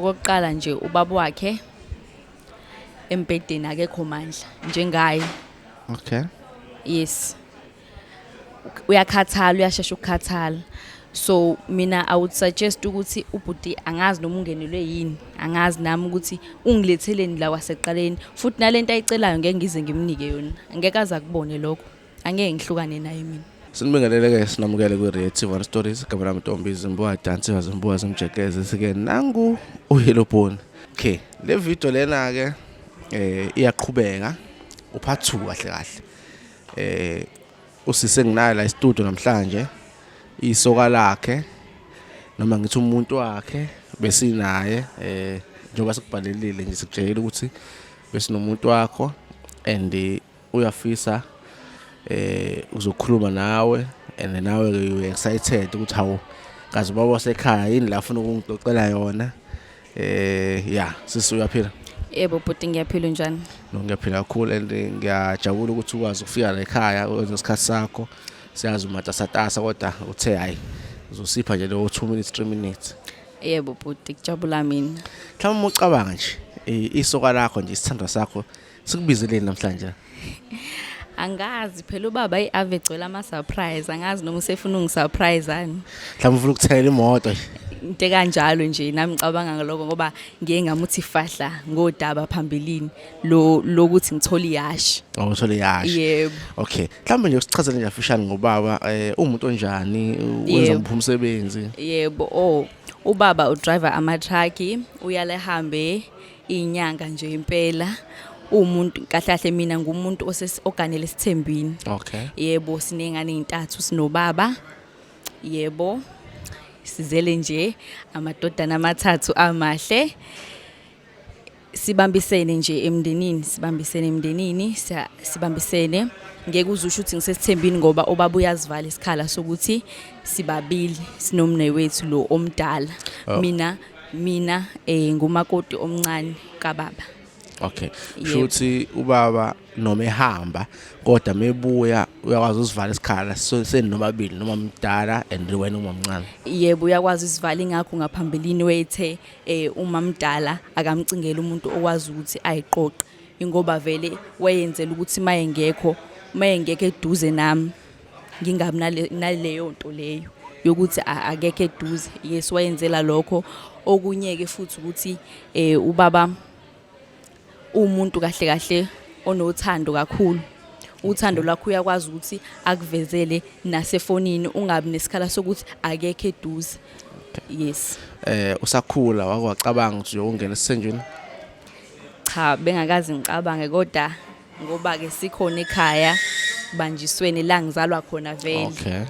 Okokuqala nje, ubaba wakhe embhedeni akekho mandla njengaye. Yes, uyakhathala, uyashesha ukukhathala. So mina I would suggest ukuthi ubhuti, angazi noma ungenelwe yini, angazi nami ukuthi ungiletheleni la kwasekuqaleni. Futhi nalento ayicelayo ngeke ngize ngimnike yona, angeke aze akubone lokho, angeke ngihlukane naye mina. Sinibingelele-ke, sinamukele kwi-Reactive One Stories. Igama lami Ntombi Zimbuwa Dansiwa Zimbuwa Zimjekeze. Sike nangu uYellowbone. Okay, le video lena-ke iyaqhubeka, upart 2 kahle kahle. Usise nginayo la e-studio namhlanje, isoka lakhe noma ngithi umuntu wakhe besinaye, njengoba sikubhalelile nje, sikujayele ukuthi besinomuntu wakho and uyafisa uzokhuluma nawe, and nawe ke you excited ukuthi hawu, kazi ubaba wasekhaya yini la afuna ukungixoxela yona. Ya, sisi, uyaphila? Yebo bhuti, ngiyaphila, njani? No, ngiyaphila kakhulu and ngiyajabula ukuthi ukwazi ukufika la ekhaya, wenze isikhathi sakho. Siyazi umatasatasa, kodwa uthe hayi, uzosipha nje leyo 2 minutes, 3 minutes. Yebo bhuti, kujabula mina. Mhlawumbe uma ucabanga nje, isoka lakho nje, isithandwa sakho, sikubizeleni namhlanje? Angazi phela, ubaba i-ave egcwele ama-surprise, angazi noma usefuna ungisurprise ani. Mhlawumbe ufuna ukuthengela imoto nje. Into kanjalo nje, nami ngicabanga ngaloko, ngoba ngiye ngamuthi fahla ngodaba phambilini lo lokuthi ngithole ihashi. Oh, uthole ihashi. Yebo. Okay, mhlawumbe nje usichazele nje kafushane ngobaba, umuntu onjani, wenza muphi umsebenzi? Yebo, oh, ubaba udriver ama-truck, uyale hambe inyanga nje impela. Umuntu kahle kahle, mina ngumuntu oganele esithembini. Yebo, sinengane ezintathu, sinobaba. Yebo, sizele nje amadodana amathathu amahle. Sibambisene nje emndenini, sibambisene emndenini, sibambisene. Ngeke uze usho ukuthi ngisesithembini, ngoba ubaba uyazivala isikhala sokuthi sibabili, sinomnewethu lo omdala. Oh. Mina ngumakoti omncane kababa. Okay. Yebo. Shuthi ubaba noma ehamba, kodwa mebuya uyakwazi usivala isikhala seninobabili, noma mdala and wena uma mncane. Yebo, uyakwazi isivala, ingakho ngaphambilini wethe uma mdala akamcingeli umuntu okwazi ukuthi ayiqoqe, ingoba vele wayenzela ukuthi mayengekho eduze nami ngingabi naleyo nto leyo yokuthi akekho eduze. Yes, wayenzela lokho. Okunye ke futhi ukuthi ubaba umuntu kahle kahle onothando kakhulu. Uthando lwakho uyakwazi ukuthi akuvezele nasefonini, ungabi nesikhala sokuthi akekho eduze. Yes. Usakhula wake wacabanga ukuthi uyongena esithenjini? Cha, bengakazi ngicabange, kodwa ngoba ke sikhona ekhaya banjisweni la ngizalwa khona vele.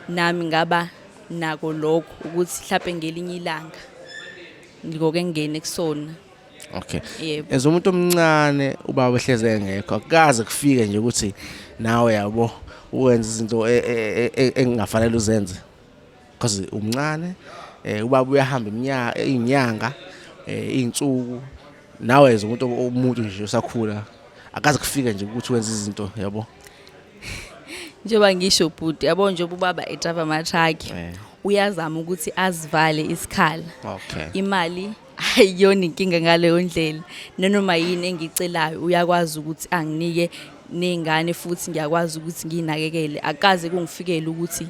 Nami ngaba nako lokho ukuthi mhlawumbe ngelinye ilanga ngikoke ngingene kusona. Yebo. As umuntu omncane, ubaba ehleze engekho, akukaze kufike nje ukuthi nawe, yabo, uwenza izinto engafanele uzenze? Because umncane, ubaba uyahamba iminyaka, izinyanga, izinsuku, nawe as umuntu nje usakhula, akaze kufike nje ukuthi wenze izinto, yabo? Njengoba ngisho bhuti, yabo, njengoba ubaba edrive ama-truck, uyazama ukuthi azivale isikhala. Imali ayiyona inkinga ngaleyo ndlela, nanoma yini engicelayo uyakwazi ukuthi anginike, ney'ngane futhi ngiyakwazi ukuthi ngiyinakekele. Akaze kungifikele ukuthi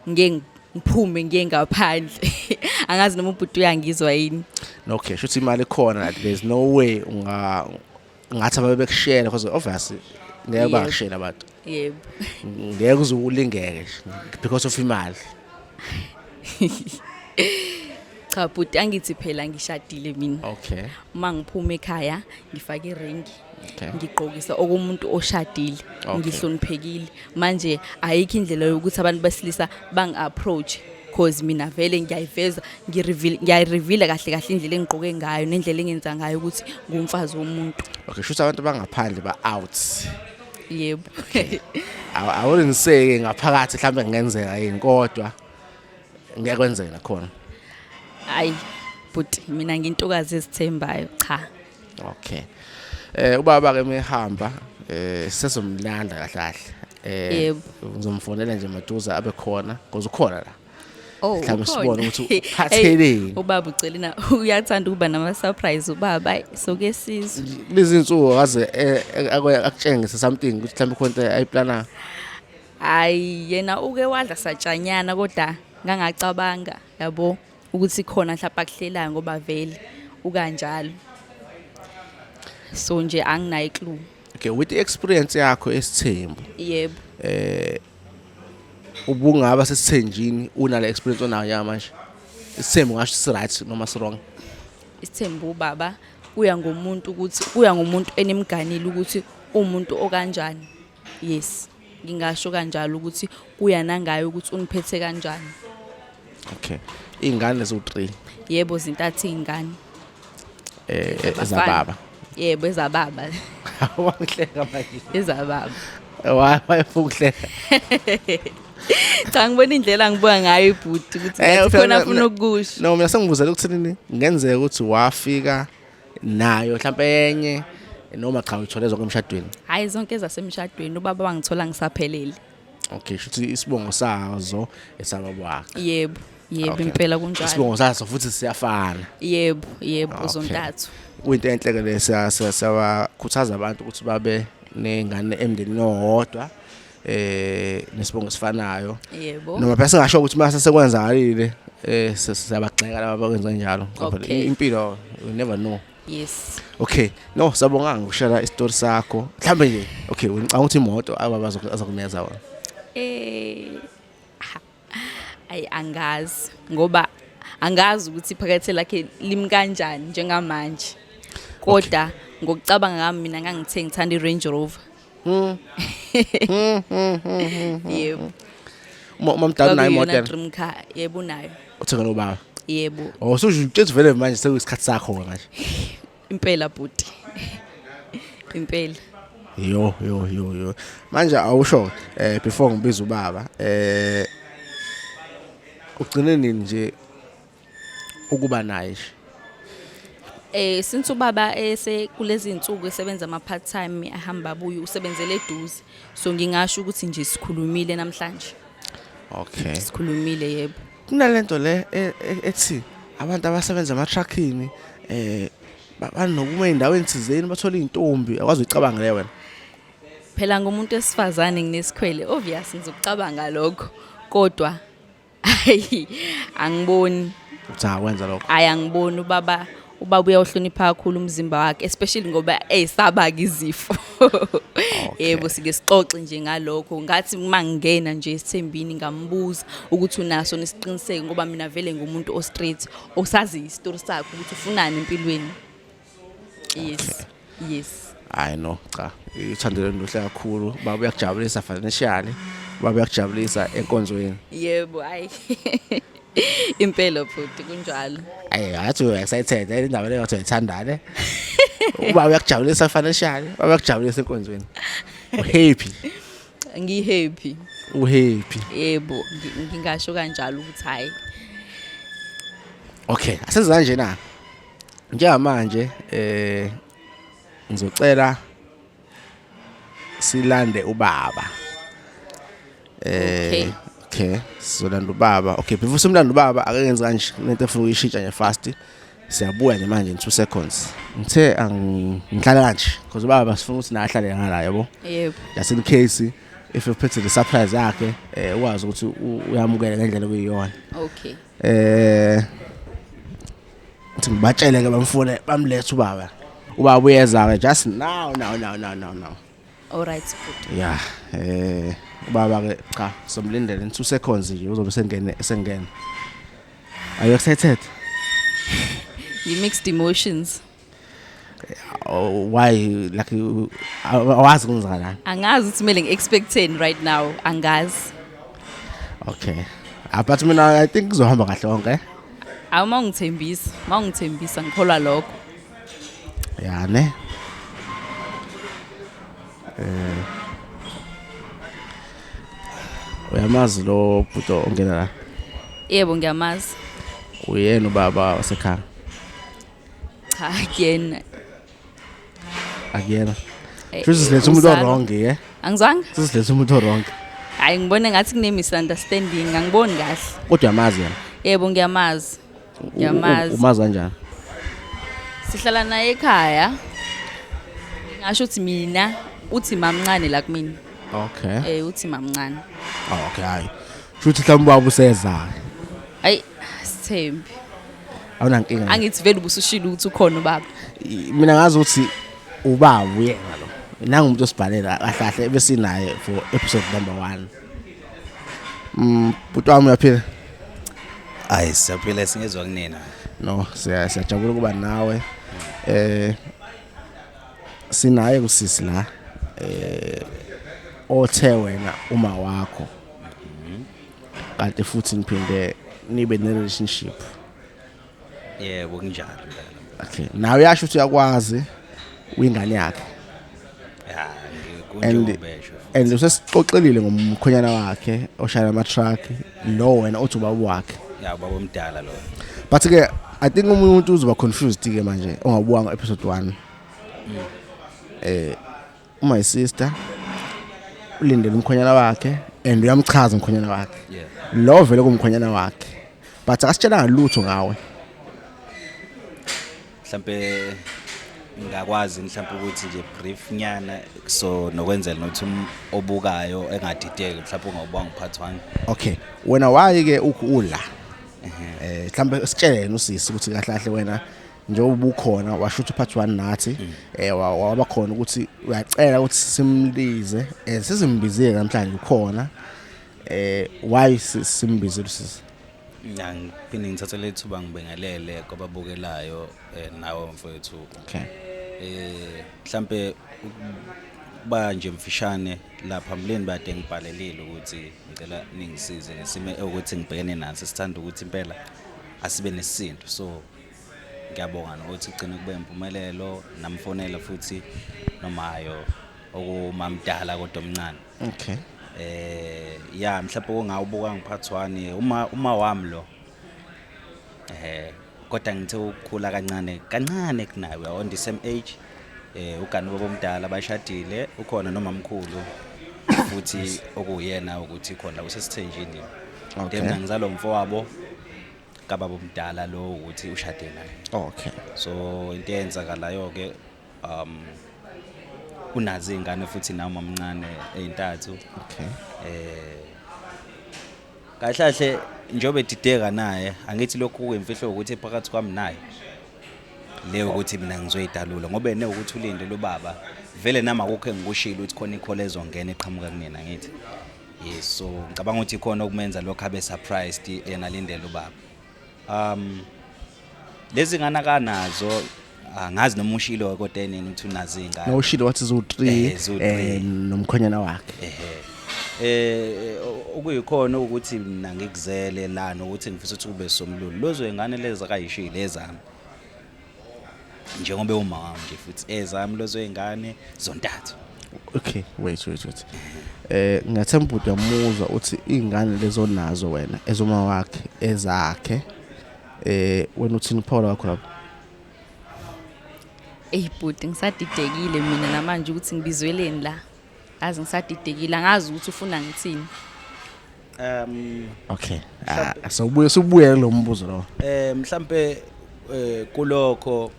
ngike ngiphume ngiye ngaphandle. Angazi noma ubhuti uyangizwa yini. Okay, shuthi imali ikhona, like there's no way unga ngathi ababe bekushela, because obviously ngeke bakushela abantu. Yebo. Ngeke uze ulingeke nje because of imali. Cha bhuti, angithi phela ngishadile mina. Uma ngiphuma ekhaya ngifake iringi, ngigqokisa okumuntu oshadile, ngihloniphekile. Manje ayikho indlela yokuthi abantu besilisa bangi-approach, cause mina vele ngiyayiveza, ngireveal, ngiyayireveala kahle kahle indlela engigqoke ngayo nendlela engenza ngayo ukuthi ngumfazi womuntu. Okay, shuthi abantu bangaphandle ba out. Yebo. I wouldn't say ngaphakathi mhlambe kungenzeka yini, kodwa ngeke kwenzeka khona. Hayi but mina ngintokazi ezithembayo, cha. Okay. Ubaba ke mehamba, sesomlanda kahle kahle. Yebo. Ngizomfonela nje maduze abe khona, because ukhona la. Oh, Mhlawumbe ukhona. sibone ukuthi Hey, uphatheleni. Ubaba uGcelina uyathanda ukuba nama surprise ubaba. Ayi, soke sizwe. Lezi insuku akaze akutshengise something ukuthi mhlawumbe khona into ayiplanayo. Hayi, yena uke wadla satshanyana kodwa ngangacabanga yabo ukuthi khona mhlawumbe akuhlelayo ngoba vele ukanjalo. So nje anginayo clue. Okay, with the experience yakho esithembu, Yebo. Ubungaba sesithenjini unale experience onayo njengamanje? Isithembu ngasho si right noma si wrong? Isithembu baba kuya ngomuntu, ukuthi kuya ngomuntu enimganile ukuthi umuntu okanjani. Yes, ngingasho kanjalo ukuthi kuya nangayo ukuthi uniphethe kanjani. Okay, iy'ngane ziwu-3? Yebo, zintathu iy'ngane. Abafana. Ezababa? Yebo, ezababa. Wangihleka manje. Ezababa. Wayefuna ukuhleka. Cha, ngibona indlela ngibuka ngayo ibhuti ukuthi ngathi phela khona afuna ukukusho. No, mina sengibuzela ukuthi nini kungenzeka ukuthi wafika nayo mhlawumbe enye, noma cha, uyithole zonke emshadweni? Hhayi, zonke ezasemshadweni. Ubaba wangithola ngisaphelele. Okay, shuthi isibongo sazo esababa wakhe? Yebo, Okay. impela kunjalo. Isibongo sazo futhi siyafana? Yebo. Okay. Zontathu. Kuyinto enhle ke le, siyabakhuthaza abantu ukuthi babe nengane emndenini owodwa nesibongo esifanayo. Noma phela singasho ukuthi mase sekwenzakalile siyabagxeka laba abakwenza kanjalo, ngoba impilo, you never know. Okay, no, sabonga ngokushare isitori sakho. Mhlambe nje, okay, ngicabanga ukuthi imoto ababa azokuneza wona? Ayi, angazi ngoba angazi ukuthi iphakethe lakhe limi kanjani njengamanje, kodwa ngokucabanga ngami mina ngangithe ngithanda i-Range Rover. Yebo. Uma mdala unayo imoto Kwakuyiyona yena? dream car, yebo, unayo. Uthengele ubaba? Yebo. Oh, so utshe vele manje sekuyisikhathi sakho manje. Impela bhuti, impela. Yo yo yo yo, manje awusho, before ngibiza ubaba, ugcine nini nje ukuba naye nje? Since ubaba ese kulezi insuku esebenza ama part time, ahamba abuye, usebenzele eduze. So ngingasho ukuthi nje sikhulumile namhlanje. Sikhulumile, yebo. Kunalento le ethi abantu abasebenza ema-truckini banokuma ey'ndaweni thizeni bathole iy'ntombi, akwazi uyicabanga leyo wena? Phela ngumuntu wesifazane, nginesikhwele, obvious ngizokucabanga lokho. Kodwa hayi, angiboni. Uthi akwenza lokho? Hayi, angiboni. Ubaba uyawuhlonipha kakhulu umzimba wakhe, especially ngoba eyisaba ke izifo. Yebo, sike sixoxe nje ngalokho. Ngathi uma ngingena nje esithembini ngambuza ukuthi unaso nesiqiniseko, ngoba mina vele ngumuntu o straight, osazi isitori sakhe ukuthi ufunani empilweni. Yes. Hayi no, cha, uthando lwenu luhle kakhulu. Baba uyakujabulisa financially, baba uyakujabulisa enkonzweni. Yebo, hayi. Impela futhi kunjalo. Ayi, ngathi u excited indaba leyo, ngathi uyayithanda le. Ubaba uyakujabulisa financially, baba uyakujabulisa enkonzweni, uhappy? Ngi-happy. Uhappy? Yebo, ngingasho kanjalo ukuthi hayi. Okay, asenze kanje na, njengamanje ngizocela silande ubaba. Okay. Okay, sizolanda ubaba. Okay, before simlanda ubaba, ake ngenze kanje, lento efuna ukuyishintsha nje fast. Siyabuya nje manje in 2 seconds. Ngithe angihlala kanje because ubaba sifuna ukuthi naye ahlale ngala, yabo. Yebo. Just in case if uphethe le surprise yakhe, ukwazi ukuthi uyamukele ngendlela okuyiyona. Okay. Uthi ngibatshele ke bamfune bamlethe ubaba. Ubaba uyeza ke just now now now now now now. All right bhuti. Yeah, ubaba ke cha, somlindele in 2 seconds nje uzobe sengene esengena. Are you excited? You mixed emotions. Oh, why, like awazi kwenzakalani? Angazi ukuthi kumele ngi-expecteni right now. Angazi. Okay. Ah, but mina I think kuzohamba kahle konke. Awu, mawungithembisa, mawungithembisa ngikholwa lokho. Ya ne. Uyamazi lo bhuto ongena la? Yebo, ngiyamazi. Uyena ubaba wasekhaya? Cha, kuyena. Akuyena. Eh, Futhi silethe umuntu uzalo. wrong, ye. Angizwanga? Silethe umuntu wrong. Hayi, ngibona ngathi kune misunderstanding, angiboni kahle. Kodwa uyamazi yena? Yebo, ngiyamazi. Ngiyamazi. Umazi kanjani? Sihlala naye ekhaya. Ngasho ukuthi mina uthi mamncane la kumina. Okay. Uthi mamncane. Oh, okay, hayi. Shuthi mhlawumbe ubaba useza. Hayi, sithembi. Awunankinga. Angithi vele ubusushilo ukuthi ukhona ubaba. Mina ngazi ukuthi ubaba uyena lo. Nangumuntu osibhalela kahle kahle besinaye for episode number 1. Bhuti wami, uyaphila? Hayi, siyaphila, singezwa kunina. No, siyajabula ukuba nawe. Sinaye kusisi la. Othe wena uma wakho. Kanti futhi niphinde nibe ne relationship. Yebo, kunjalo impela. Okay. Nawe uyasho ukuthi uyakwazi, uyingane yakhe. Ya, And kunjengobesho. and usesixoxelile ngomkhonyana wakhe oshayela ama truck lo wena othi ubaba wakhe. Ya, baba omdala lo. But ke I think omunye umuntu uzoba confused ke manje ongabuka episode 1. My sister ulindele umkhonyana wakhe and uyamchaza umkhonyana wakhe. Lo vele kumkhonyana wakhe. But akasitshelanga lutho ngawe. Mhlambe ngakwazi mhlambe ukuthi nje brief nyana, so nokwenzela nokuthi obukayo engadideki, mhlambe ungawubanga part 1. Okay. Wena wayi ke ula. Mhlambe sitshele usisi ukuthi kahle kahle wena njengoba ubukhona washutha part 1 nathi, waba khona ukuthi uyacela ukuthi simlize, sesimbizile namhlanje ukhona. Why simbizile usisi? Ngiphinde ngithathe lethuba ngibingelele kwababukelayo, nawe mfowethu. Okay. Mhlambe ba nje mfishane lapha mleni bade ngibhalelile ukuthi ngicela ningisize ngesimo ukuthi ngibhekene naso, sithanda ukuthi impela asibe nesisindo, so ngiyabonga nokuthi kugcine kube impumelelo. Namfonela futhi nomayo okumamdala kodwa omncane. Okay. Ya, mhlawumbe ongawubuka ngipart 1, uma wami lo, kodwa ngithe ukukhula kancane kancane kunaye, we are on the same age. Ugani baba omdala bashadile, ukhona noma mkhulu futhi okuyena ukuthi khona usesithenjini. Okay. Then mina ngizalwa umfowabo kababa omdala lo ukuthi ushade naye. Okay. So into eyenzakalayo ke, unazo izingane futhi nawe mamncane ezintathu. Okay. Kahle kahle njengoba edideka naye, angithi lokhu kuyimfihlo ukuthi phakathi kwami naye leyo ukuthi mina ngizoyidalula, ngoba yena ukuthi ulinde lo baba vele nami akukho engikushilo ukuthi khona ikhole ezongena eqhamuka kunina, ngithi yes. So ngicabanga ukuthi khona okumenza lokho abe surprised yena alindele ubaba. Lezi ngane akanazo, angazi noma ushilo kodwa enini ukuthi unazo izingane. No, ushilo wathi zu3, Zu-3. Nomkhonyana wakhe. Okuyikhona ukuthi mina ngikuzele la nokuthi ngifisa ukuthi kube somlulu lozo ingane lezi akayishilo ezami, njengoba uma wami nje futhi ezami lozo ingane zontathu. Okay, wait wait wait. Ngiyathemba ukuthi uyamuzwa uthi ingane lezo nazo wena ezoma wakhe ezakhe. Wena uthini Paul wakho lapho? Ey bhuti, ngisadidekile mina namanje ukuthi ngibizweleni la. Azi ngisadidekile, angazi ukuthi ufuna ngithini. Okay. So ubuye sibuye lo mbuzo lo. Mhlambe kulokho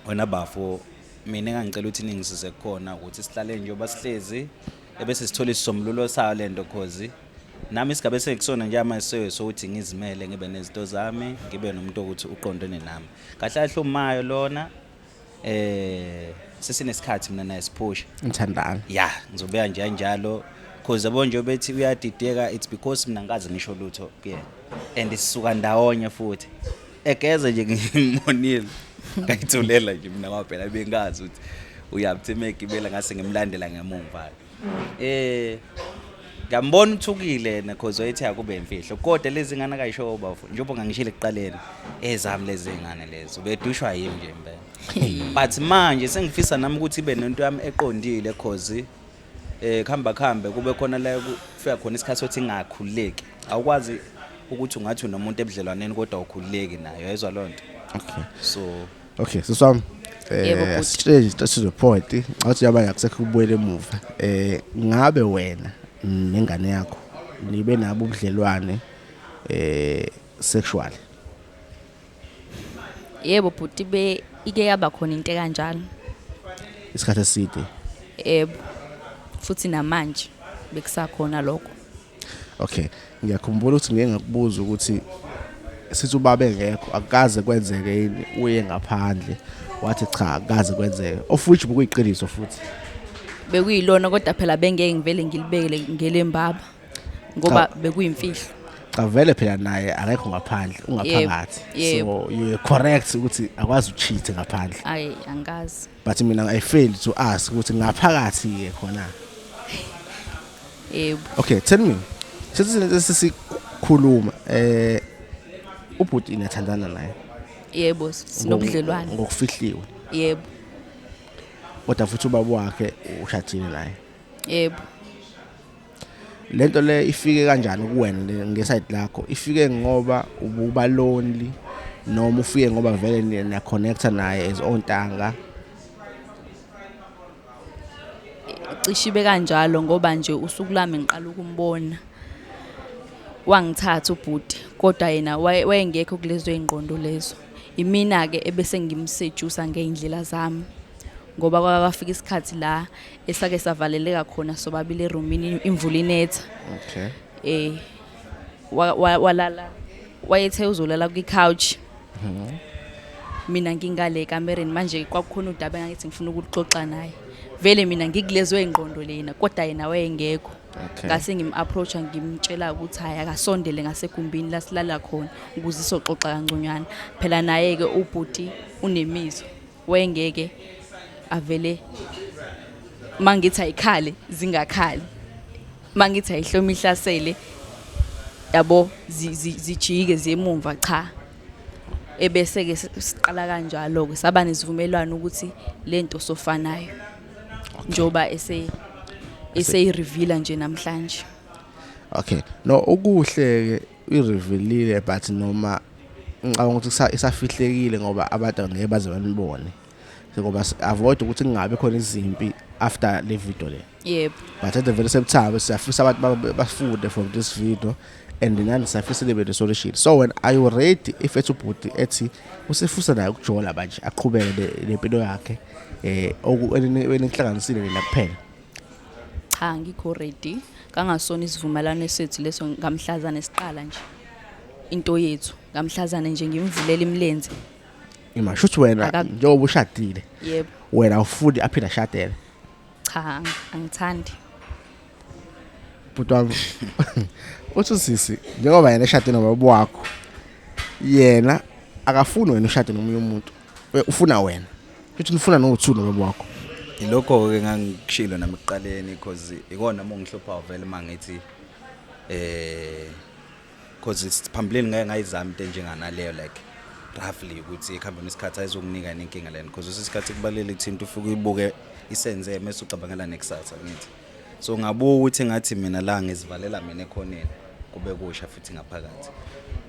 wena bafo, mina engangicela ukuthi ningisize khona ukuthi sihlale nje basihlezi ebese sithola isisombululo sayo lento, cause nami isigaba esekusona nje manje sokuthi ngizimele, ngibe nezinto zami, ngibe nomuntu ukuthi uqondene nami kahle kahle. Umayo lona sesinesikhathi mina naye siphusha. Ngithandana. Ya, ngizobeka nje kanjalo, cause yabo nje bethi uyadideka, it's because mina ngikaze ngisho lutho kuyena and sisuka ndawonye futhi egeze nje ngimbonile ngayithulela nje mina ngoba phela bengazi ukuthi uyaphi megibela, ngase ngimlandela ngemumva. Ngiyambona uthukile yena cause wayethi akube imfihlo, kodwa lezi ngane akayisho bafo, njengoba ngangishilo ekuqaleni, ezami lezi ngane lezo bedushwa yimi nje impela, but manje sengifisa nami ukuthi ibe nento yami eqondile, cause khamba khambe kube khona la kufika khona isikhathi sokuthi ngingakhululeki. Awukwazi ukuthi ungathi unomuntu ebudlelwaneni kodwa ukhululeki nayo, yezwa lonto. Okay. So Okay, siswami. Yebo, bhuti. Straight to the point. Ngathi yaba akusekho ukubuyela emuva. Ngabe wena Nengane yakho nibe nabo ubudlelwane sexually? Yebo bhuti, be ike yaba khona into ekanjalo. Isikhathi eside? Yebo, futhi namanje bekusakhona lokho. Okay, ngiyakhumbula ukuthi ngike ngakubuza ukuthi sithi ubaba engekho akukaze kwenzeke yini uye ngaphandle, wathi cha, akukaze kwenzeke, of which bekuyiqiniso futhi. Bekuyilona, kodwa phela bengeke ngivele ngilibekele ngelembaba ngoba bekuyimfihlo. Cha, vele phela naye akekho ngaphandle, ungaphakathi. Yebo. So you are correct ukuthi akwazi ucheat ngaphandle. Ayi, angazi. But mina I failed to ask ukuthi ngaphakathi ke khona. Yebo. Okay, tell me, sithi sesikhuluma ubhuti inathandana naye? Yebo, sinobudlelwane. Ngokufihliwe? Yebo. Kodwa futhi ubaba wakhe ushadile naye? Yebo. Lento le ifike kanjani kuwena le ngeside lakho? Ifike ngoba ububa lonely noma ufike ngoba vele niya connecta naye as ontanga? Cishe ibe kanjalo, ngoba nje usuku lami ngiqala ukumbona wangithatha ubhuti, kodwa yena wayengekho kulezo ingqondo lezo. Imina ke ebese ngimsedusa ngeyindlela zami, ngoba kwafika isikhathi la esake savaleleka khona sobabili erumini, imvula inetha. Walala, wayethe uzolala kwi-couch, mina ngingale ekamereni. Manje kwakukhona udaba engakithi ngifuna ukuluxoxa naye, vele mina ngikulezo ey'ngqondo lena, kodwa yena wayengekho. Ngase ngim-approach-a, ngimtshela ukuthi hhayi, akasondele ngasegumbini la silala khona ukuze sizoxoxa kangconywana. Phela naye-ke ubhuti unemizwa, wayengeke avele mangithi ayikhale zingakhali, mangithi ayihlome ihlasele, yabo, zijike ziyemumva. Cha, ebese ke siqala kanjalo ke, saba nesivumelwano ukuthi lento sofanayo njoba eseyireveala nje namhlanje. Okay, no, okuhle ke irevealile, but noma ngicabanga ukuthi isafihlekile ngoba abantu angeke baze banibone, ngoba avoid ukuthi kungabe khona izimpi after le video le. But at the very same time siyafisa abantu bafunde from this video and nani siyafisa libe ne solution. So when are you ready if ethi ubhuti ethi usefisa naye ukujola manje, aqhubeke nempilo yakhe enihlanganisile nina kuphela? Cha, ngikho ready. Kangasona isivumelwano sethu leso ngamhlazane siqala nje into yethu, ngamhlazane nje ngimvulela imilenze. Ima shuthi wena njengoba ushadile, Yebo. wena awufuni aphinde ashadele? Cha, angithandi. Bhuti wami, uthi usisi njengoba yena eshade nobaba wakho, yena akafuni wena ushade nomunye umuntu. Ufuna wena futhi nifuna no-two nobaba wakho. Ilokho-ke ngangikushilo nami ekuqaleni, because ikona uma ngihlupha vele uma ngithi because phambilini ngeke ngayizama into enjenganaleyo, like roughly ukuthi ekuhambeni isikhathi ayizokunika nenkinga lena, because isikhathi kubalulekile ukuthi into ufike uyibuke isenze mase ucabangela nekusasa ngithi. So ngabuka ukuthi ngathi mina la ngizivalela mina ekhoneni, kube kusha futhi ngaphakathi,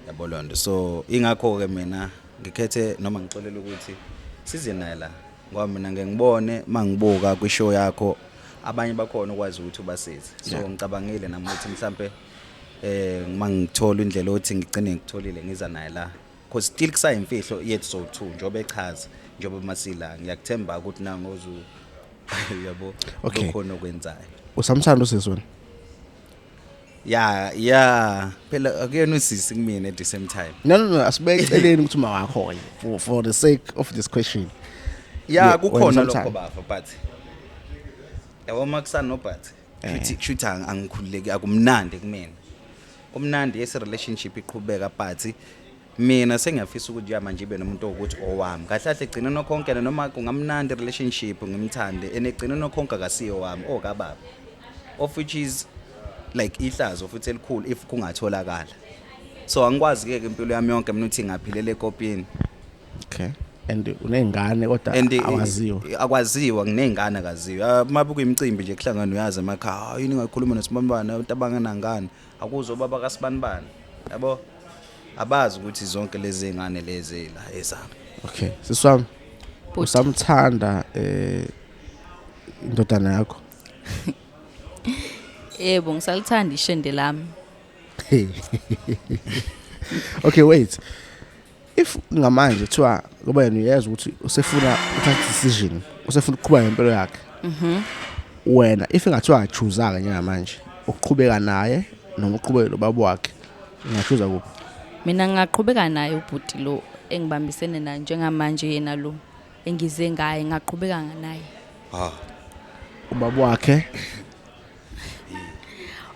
yabo loo nto. So ingakho-ke mina ngikhethe noma ngixolela ukuthi size naye la, ngoba mina ngeke ngibone uma ngibuka kwishow yakho abanye bakhona ukwazi ukuthi ubasize. So ngicabangile nami ukuthi mhlambe uma ngithola indlela othi ngigcine ngikutholile, ngiza naye la, because still kusayimfihlo yethu so two, njengoba echaza, njengoba masila, ngiyakuthemba ukuthi nangozu yabo kukhona okwenzayo. Usamthanda usisi wena? Ya, phela akuyena usisi kumina at the same time. No, asibeke eceleni ukuthi uma wakho ke for the sake of this question. Ya. Yeah, Kukhona wena lokho usamthanda. bafa, but yabo makusano, but shuthi angikhululeki, akumnandi kumina. Kumnandi, yes, relationship iqhubeka, but mina sengiyafisa ukuthi ya manje ibe nomuntu owukuthi owami kahle kahle. Egcina nokhonke, noma kungamnandi relationship ngimthande, and egcina nokhonke akasiyo wami, okababa, of which is like ihlazo futhi elikhulu if kungatholakala. So angikwazi ke impilo yami yonke mina ukuthi ngaphilela ekopini. Okay, and uney'ngane kodwa And awaziwa. Akwaziwa, nginey'ngane akaziwa. Uma kuyimicimbi nje kuhlangana, uyazi emakhaya, "Hayi, yini ngakhuluma nosibanibani, abantu abangenangane akuzo baba kasibanibani," yabo, abazi ukuthi zonke lezi ngane lezi la ezami. Okay, sisi wami, Bhuti. usamthanda indodana yakho? Yebo, ngisalithanda ishende lami. Okay, wait. If ngamanje kuthiwa ngoba yena uyezwa ukuthi usefuna uthatha decision, usefuna ukuqhubeka ngempilo yakhe. Wena if engathiwa choose-ke njengamanje ukuqhubeka naye noma uqhubeke nobaba wakhe, unga-choose kuphi? Mina ngingaqhubeka naye ubhuti lo engibambisene naye njengamanje, yena lo engize ngaye, ngaqhubeka naye. Ah. Ubaba wakhe?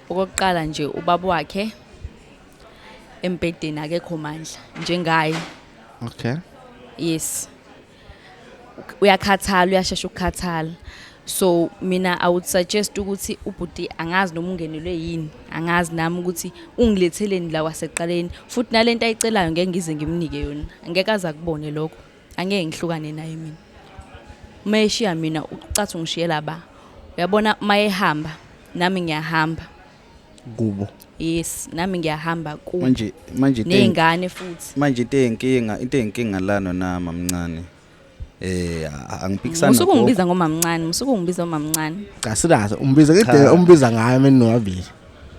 Okokuqala nje, ubaba wakhe embhedeni akekho mandla njengaye. Yes, uyakhathala, uyashesha ukukhathala. So mina I would suggest ukuthi ubhuti, angazi noma ungenelwe yini, angazi nami ukuthi ungiletheleni la kwasekuqaleni, futhi nalento ayicelayo ngeke ngize ngimnike yona, angeke aze akubone lokho. Angeke ngihlukane naye mina. Uma eshiya mina, ucathi ungishiyela ba, uyabona, uma ehamba nami ngiyahamba. Kubo? Yes, nami ngiyahamba ku Manje into ney'ngane futhi. Manje into eyinkinga lana nami mncane, angiphikisani. Musuke ungibiza ngomamncane, musuke ungibiza ngomamncane. Cha, sinazo umbiza ngedlela Cha. umbiza ngayo mina nowabili.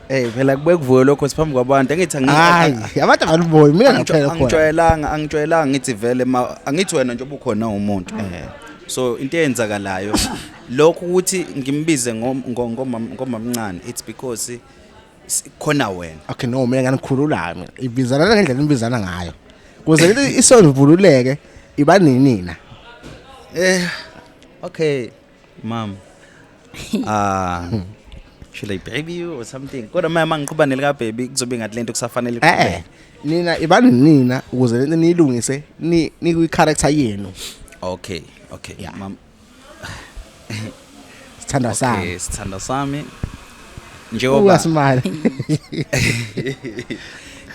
Phela kube kuvuke lokho siphambi kwabantu, angithi Hayi, abantu abaliboni mina ngaphela khona. Angijwayelanga, ngithi vele ma angithi wena njengoba ukhona umuntu, so into eyenzakalayo lokho ukuthi ngimbize ngomamncane, it's because khona wena. Okay, no, mina nganikhulula mina. Ibizana ngendlela nibizana ngayo. Kuze lithi isonvululeke iba ninina. Okay mam, should I baby you or something? Kodwa manje mangiqhuba nelika baby kuzobe ngathi lento kusafanele iqhubeke. Nina ibani nina ukuze lento niyilungise ni nikwi character yenu. Okay. Yeah. Mam. Sithanda sami. Okay, sithanda sami, njengoba Ungasimali.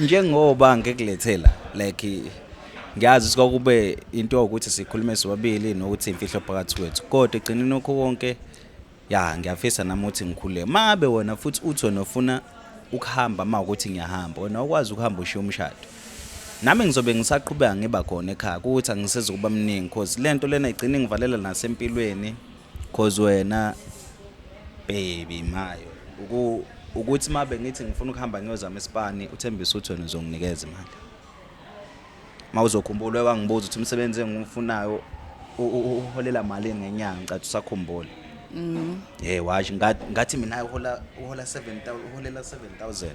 njengoba ngikulethela, like ngiyazi ukuthi kwakube into ukuthi sikhulume sobabili nokuthi imfihlo phakathi kwethu, kodwa egcineni lokho konke, ya, ngiyafisa nami ukuthi ngikhuleke. Mangabe wena futhi uthi wena ufuna ukuhamba, uma ukuthi ngiyahamba, wena ukwazi ukuhamba ushiye umshado, nami ngizobe ngisaqhubeka ngiba khona ekhaya, ukuthi angisizukuba mningi, cause lento lena igcina ingivalela nasempilweni, cause wena baby mayo ukuthi mabe ngithi ngifuna ukuhamba ngiyozama isipani, uthembisa ukuthi wena uzonginikeza imali. Mawuzokhumbula wangibuza ukuthi umsebenzi engiwufunayo uholela malini ngenyanga, ngicathi usakhumbula. Washo ngathi mina uhola 7000, uholela 7000,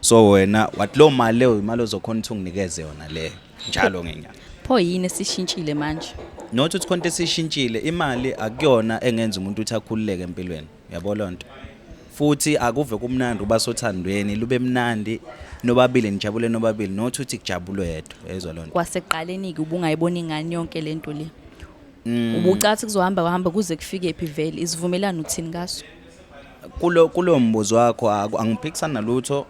so wena wathi lo mali leyo imali ozokhona ukuthi unginikeze yona le njalo ngenyanga. Pho yini esishintshile manje? Not ukuthi khonto esishintshile, imali akuyona engenza umuntu ukuthi akhululeke empilweni, uyabo lonto. Futhi akuve kumnandi uba sothandweni, lube mnandi nobabili, nijabule nobabili, not ukuthi kujabulwe yedwa, yezwa lonto. Kwasekuqaleni-ke ubungayibona ingane yonke lento le? Ubucathi kuzohamba kuhamba kuze kufike phi vele? Isivumelano uthini ngaso? Kulo mbuzo wakho angiphikisani nalutho,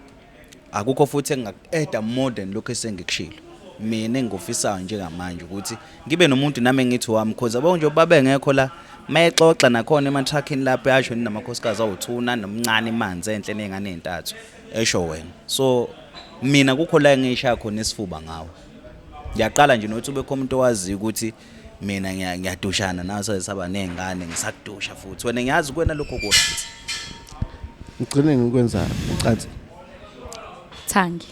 akukho futhi engingaku-adda more than lokhu esengikushilo. Mina engikufisayo njengamanje ukuthi ngibe nomuntu nami engithi wami, cause yabo nje babengekho la mayexoxa nakhona ema-truckini lapho, yasho ninamakhosikazi awu-2, nomncane, imanzi enhle, ney'ngane ey'ntathu, esho wena. So mina kukho la engiyishaya khona isifuba ngawo, ngiyaqala nje nokuthi ube khona umuntu owaziyo ukuthi mina ngiyadushana nawe, sesaba ney'ngane, ngisakudusha futhi wena, ngiyazi kuwena lokho ku-right. Ngigcine ngikwenza ucansi. Thangi.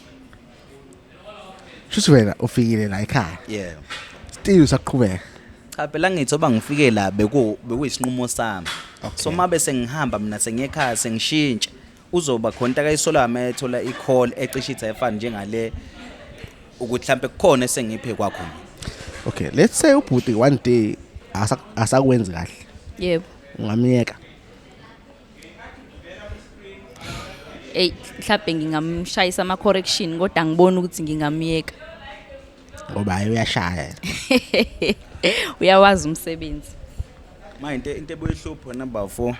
Shuthi wena ufikile la ekhaya. Yeah. Still usaqhubeka. Cha phela, ngithi oba ngifike la bekuyisinqumo sami. So mabe sengihamba mina sengiyekhaya sengishintsha, uzoba khona into akayisolayo uma ethola i-call ecishe ithi ayifani njengale, ukuthi mhlambe kukhona esengiphe kwakho mina. Okay, let's say ubhuti one day asakwenzi kahle. Yebo. Ungamyeka? Ey, mhlawumbe ngingamshayisa ama correction, kodwa angiboni ukuthi ngingamyeka. Ngoba hayi, uyashaya. Uyawazi umsebenzi. Ma into ebuyihlupho wena bafo,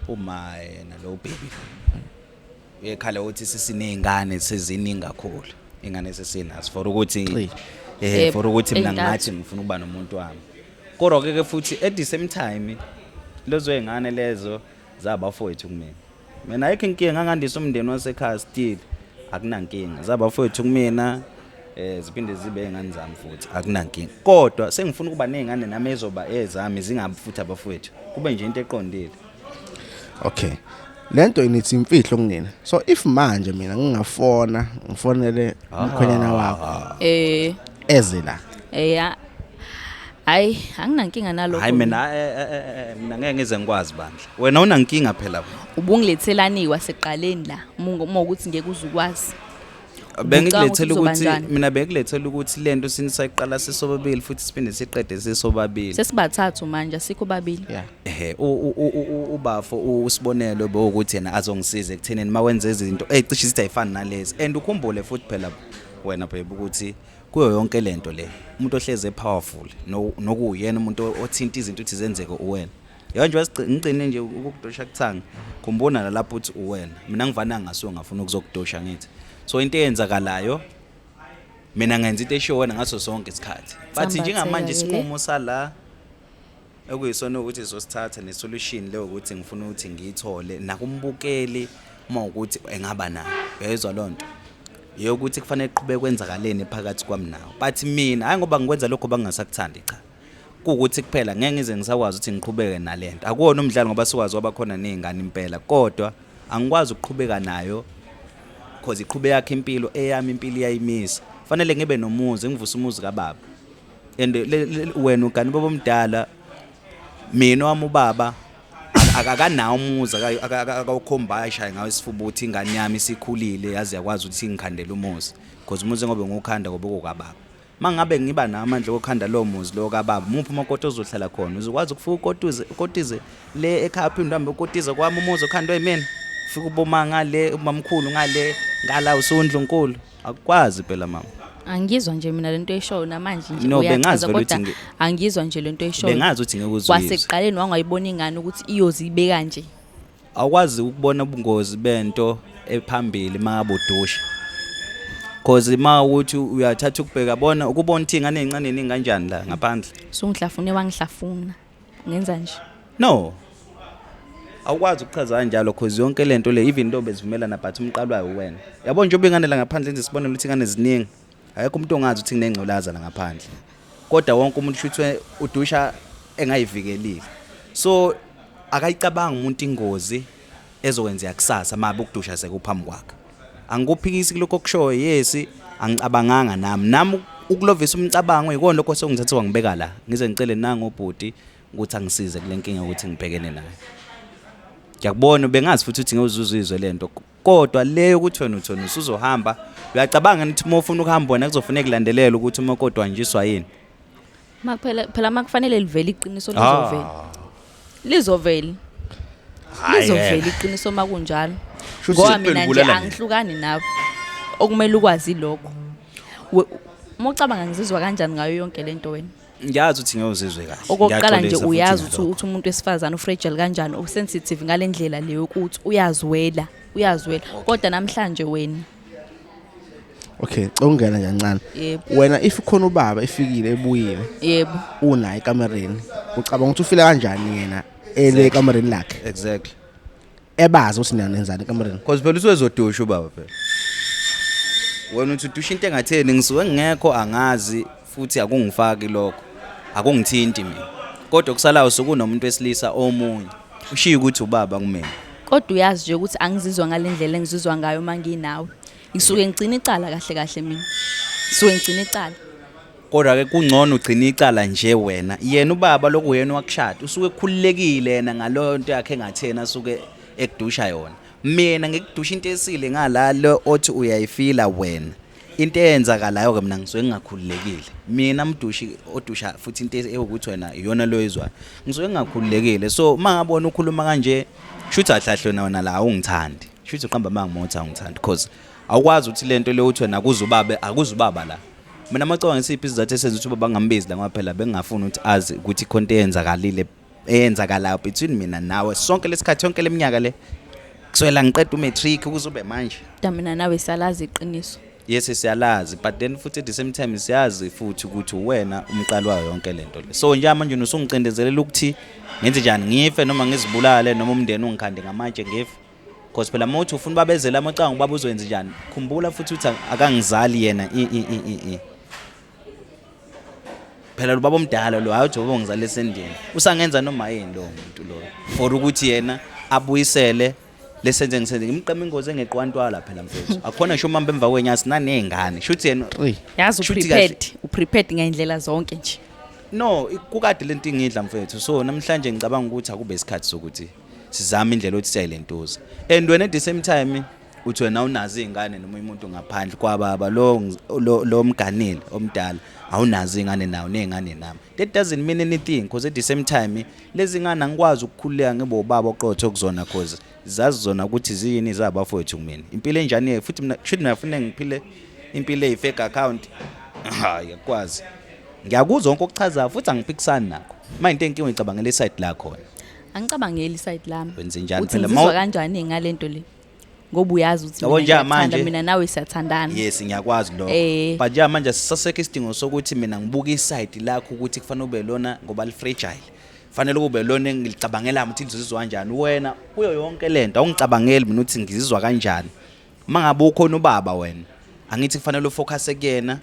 uma yena lo baby uyekhala ukuthi sesiney'ngane, seziningi kakhulu ingane sesinazo for ukuthi Three. Yebo, for ukuthi mina ey'ntathu. ngathi ngifuna ukuba nomuntu wami, kodwa ke futhi at the same time lezo y'ngane lezo zabafowethu kumina. Mina ayikho inkinga, ngangandisa umndeni wasekhaya, still akunankinga, zabafowethu kumina, ziphinde zibe ingane zami futhi, akunankinga, kodwa sengifuna ukuba nezingane nami ezoba ezami, zingabi futhi abafowethu, kube nje into eqondile. Okay, lento inithi imfihlo kunina. So if manje mina ngingafona ngifonele umkhwenyana wakho eze la, Ya, hayi, anginankinga nalokho. Hayi, mina mina ngeke ngize ngikwazi bandla. Wena unankinga phela. Ubungilethelani kwasekuqaleni la uma ukuthi ngeke uze ukwazi? Bengikulethela Ucabanga ukuthi ukuthi kuzoba njani? Mina bengikulethela ukuthi lento sinisayiqala sisobabili futhi siphinde siqede sisobabili. Sesibathathu manje, asikho babili. Yeah. Ehe, ubafo usibonelo bowukuthi yena azongisiza ekuthenini mawenze izinto ecishe izithi ayifani nalezi. And ukhumbule futhi phela wena babe ukuthi kuyo yonke lento le, umuntu ohleze powerful nokuyena umuntu othinta izinto ukuthi zenzeke uwena. Yabo nje ngigcine nje ukukudosha kuthanga, khumbula nalapho uthi uwena, mina ngivana ngasuke ngafuna ukuzokudosha ngithi. So into eyenzakalayo, mina ngenza into eshiwo wena ngaso sonke isikhathi, but Sambatheka njengamanje ke le. isinqumo sala ekuyisona ukuthi sizosithatha nesolution leyo ukuthi ngifuna ukuthi ngiyithole nakumbukeli, uma ukuthi engaba nayo, uyayizwa lonto yokuthi kufanele kuqhubeke kwenzakaleni phakathi kwami nawe. But mina hayi, ngoba ngikwenza lokho bangingasakuthandi, cha, kuwukuthi kuphela ngeke ngize ngisakwazi ukuthi ngiqhubeke nalento. Akuwona umdlalo ngoba sikwazi wabakhona ney'ngane impela, kodwa angikwazi ukuqhubeka nayo cause iqhube yakhe impilo, eyami impilo iyayimisa. Fanele ngibe nomuzi, ngivuse umuzi kababa. And wena ugane ubaba omdala, mina wami ubaba akanawo umuzi akawukhombayo ayishaye ngawo isifuba ukuthi ingane yami isikhulile, yazi yakwazi ukuthi ingikhandele umuzi, because umuzi ngobe ngiwukhanda ngoba kukababa. Mangabe ngiba nawo amandla okukhanda lowo muzi lo kababa, muphi umakoti ozohlala khona? Uzokwazi ukufika ukotuze ukotize le ekhaya, phinde uhambe ukotize kwami umuzi okhandwe yimina, ufike uboma ngale, umamkhulu ngale, ngala usundlunkulu? Akukwazi phela, mama. Angizwa nje mina lento oyishoyo namanje nje. No, bengazi Uyachaza vele ukuthi kodwa angizwa nje lento oyishoyo. Bengazi ukuthi ngeke uzuyizwe. Kwasekuqaleni wangayibona ingane ukuthi iyoze ibe kanje? Awukwazi ukubona ubungozi bento ephambili mangabe udusha, cause ma ukuthi uyathatha ukubheka bona ukubona ukuthi ingane ezincane iningi kanjani la ngaphandle. Sungihlafune, wangihlafuna, ngenza nje. No, awukwazi ukuchaza kanjalo, cause yonke lento le, even though bezivumelana, but umqalo wayo wena. Yabo nje ingane la ngaphandle, enze isibonelo ukuthi ingane ziningi, akekho umuntu ongazi ukuthi kunengculaza la ngaphandle, kodwa wonke umuntu shuthi udusha engayivikelile. So akayicabanga umuntu ingozi ezokwenzeka kusasa mabe ukudusha sekuphambi kwakhe. Angikuphikisi kulokho okushoyo, yes, angicabanganga nami ukulovisa umcabango yikona lokho sengithathe wangibeka la, ngize ngicele nangu ubhuti ukuthi angisize kule nkinga ukuthi ngibhekene nayo. Ngiyakubona, bengazi futhi ukuthi ngeke lento, kodwa leyo ukuthi wena uthona usuzohamba, uyacabanga ukuthi uma ufuna ukuhamba wena kuzofuneka kulandelele ukuthi uma kodwa hanjiswa yini? Makuphela phela, makufanele livele iqiniso, lizovela, lizovela, lizovela iqiniso makunjalo. Shuthi Ngoba mina nje ubulala mina. angihlukani nawe, okumele ukwazi lokho. Uma ucabanga ngizizwa kanjani ngayo yonke lento wena? Ngiyazi ukuthi ngeke uzizwe kahle. Okokuqala nje, Ngiyaxolisa futhi uyazi ukuthi ngalokho. ukuthi umuntu wesifazane ufragile kanjani, usensitive ngale ndlela leyo ukuthi uyazwela, uyazwela, kodwa namhlanje wena Okay, cela ungena nje kancane. Yebo. Wena if khona ubaba efikile ebuyile, unaye ekamereni, ucabanga ukuthi ufila kanjani yena ele ekamereni lakhe, ebazi ukuthi nina nenzani ekamereni? Cause phela usezodusha ubaba phela. Wena uthi udusha into engatheni, ngisuke ngingekho, angazi futhi akungifaki lokho. Akungithinti mina. Kodwa kusalayo sokunomuntu wesilisa omunye. Ushiya ukuthi ubaba kumina. Kodwa uyazi nje ukuthi angizizwa ngale ndlela engizizwa ngayo uma nginawe. Ngisuke ngigcina icala kahle kahle mina, ngisuke ngigcina icala. Kodwa ke kungcono ugcina icala nje wena. Yena ubaba lokuyena wakushada, usuke ekhululekile yena ngaloyo nto yakhe engathena asuke ekudusha yona. Mina ngikudusha into esile ngala lo othi uyayifila wena. Into eyenzakalayo ke, mina ngisuke ngingakhululekile. Mina mdushi odusha futhi into ewukuthi wena iyona lo izwayo. Ngisuke ngingakhululekile. So mangabona ukhuluma kanje, shuthi ahlahle wena la awungithandi. Shuthi uqamba amanga uma uthi awungithandi, because awukwazi ukuthi lento le uthi wena akuzubaba, akuzubaba la. Mina macabanga isiphi isizathu esenza ukuthi ubaba ngambizi la, ngoba phela bengingafuni ukuthi azi ukuthi khona into eyenzakalile, eyenzakalayo between mina nawe sonke lesikhathi, yonke leminyaka le kuswela ngiqeda umatric ukuze ube manje. Kodwa mina nawe siyalazi iqiniso. Yes, siyalazi, but then futhi at the same time siyazi futhi ukuthi wena umqali wayo yonke lento le. So nje manje usungicindezelela ukuthi ngenze njani, ngife noma ngizibulale noma umndeni ungikhande ngamatshe ngife, because phela uma uthi ufuna ubabezela amacanga ubaba uzoyenza njani? Khumbula futhi ukuthi akangizali yena i i i i i phela lo baba omdala lo, hayi uthi ubaba ngizale esendini, usangenza noma yini lowo muntu loyo for ukuthi yena Abuyisele lesenze ngisenze ngimqema ingozi engeqwantwala phela mfethu. Akhona ngisho umamba emva kwenyasi nanezingane. Shuthi yena 3. Yazi Shuthi uprepared, uprepared ngayindlela zonke nje. No, kukade lento ingidla mfethu. So namhlanje ngicabanga ukuthi akube isikhathi sokuthi sizame indlela yokuthi siyayilentuza. And wena at the same time uthi wena awunazo izingane noma umuntu ngaphandle kwababa lo mganile omdala, awunazo izingane nawo nezingane nami. That doesn't mean anything because at the same time lezi ngane angikwazi ukukhululeka ngibe ubaba oqotho kuzona, cause zazi zona ukuthi ziyini zabafowethu kumina. Impilo enjani futhi mina should mina ngifune ngiphile impilo eyi-fake account. Hayi, akwazi. Ngiyakuzwa konke okuchazayo futhi angiphikisani nakho. Manje into enkinga ngicabangela iside la khona. Angicabangeli iside lami. Wenze njani Uthi phela ngizizwa kanjani ngalento le? Ngoba uyazi ukuthi Yabo mina nje ngiyakuthanda, manje- mina nawe siyathandana. Yes, ngiyakwazi lokho. But nje manje sisasekho isidingo sokuthi mina ngibuke iside lakho ukuthi kufanele ube lona ngoba li fragile. Fanele kube lona engilicabangela ukuthi lizizwa kanjani. Wena kuyo yonke lento awungicabangeli mina ukuthi ngizizwa kanjani. Mangabe ukhona ubaba wena, angithi kufanele ufocus kuyena.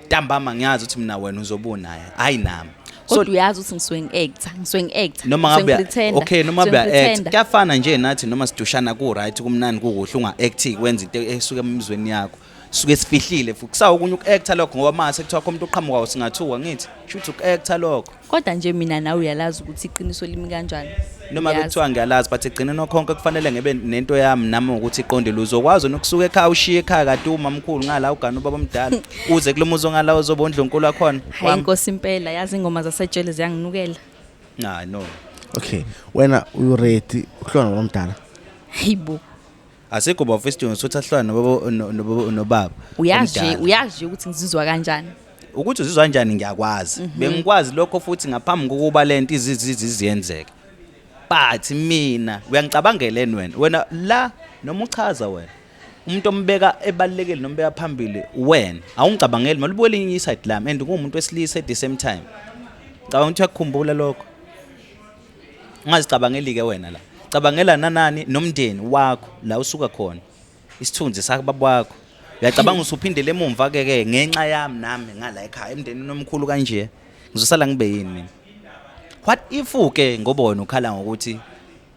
Ntambama ngiyazi ukuthi mina wena uzobunaye, hayi nami. Kodwa uyazi ukuthi ngisuke ngi-actor, ngisuke ngi-actor. Noma ngisuke ngabe ngipretender, okay, noma ngisuke uya act, ngipretender. kuyafana nje nathi noma sidushana ku right, kumnandi, kukuhle, unga act, kwenza into esuke emizweni yakho suke sifihlile futhi kusawo okunye uku-acta lokho, ngoba mase kuthiwa khona umuntu oqhamukayo singathuka, ngithi shuthi uku-acta lokho. Kodwa nje mina nawe uyalazi ukuthi iqiniso limi kanjani. Noma Uyazi. bekuthiwa ngiyalazi, but egcineni konke kufanele ngibe nento yami nami ukuthi iqondile. Uzokwazi nokusuka ekhaya ushiye ekhaya kade umamkhulu ngala ugana ubaba omdala uze kulo muzi ongala uzoba undlunkulu wakhona. Hayi inkosi impela, yazi ingoma zasetshele ziyanginukela. Hayi no. Okay, wena u ready ukuhlona nomdala? Hayibo. Asikho bafo isidingo sokuthi ahlukane nobaba nobaba Uyazi nje, omdala. uyazi nje ukuthi ngizizwa kanjani. Ukuthi uzizwa kanjani ngiyakwazi. Bengikwazi lokho futhi ngaphambi kokuba lento iziziyenzeke. But mina uyangicabangela wena. Wena la noma uchaza wena. Umuntu ombeka ebalekile nombeka phambili wena. Awungicabangeli malibuke elinye iside lami and ngumuntu wesilisa at the same time. Ngicabanga ukuthi uyakukhumbula lokho. Ungazicabangeli ke wena la. Cabangela nanani nomndeni wakho la usuka khona. Isithunzi sakho baba wakho. Uyacabanga usuphindele emumva ke ke ngenxa yami nami ngala ekhaya emndenini omkhulu kanje. Ngizosala ngibe yini mina? What if ke ngoba wena ukhala ngokuthi,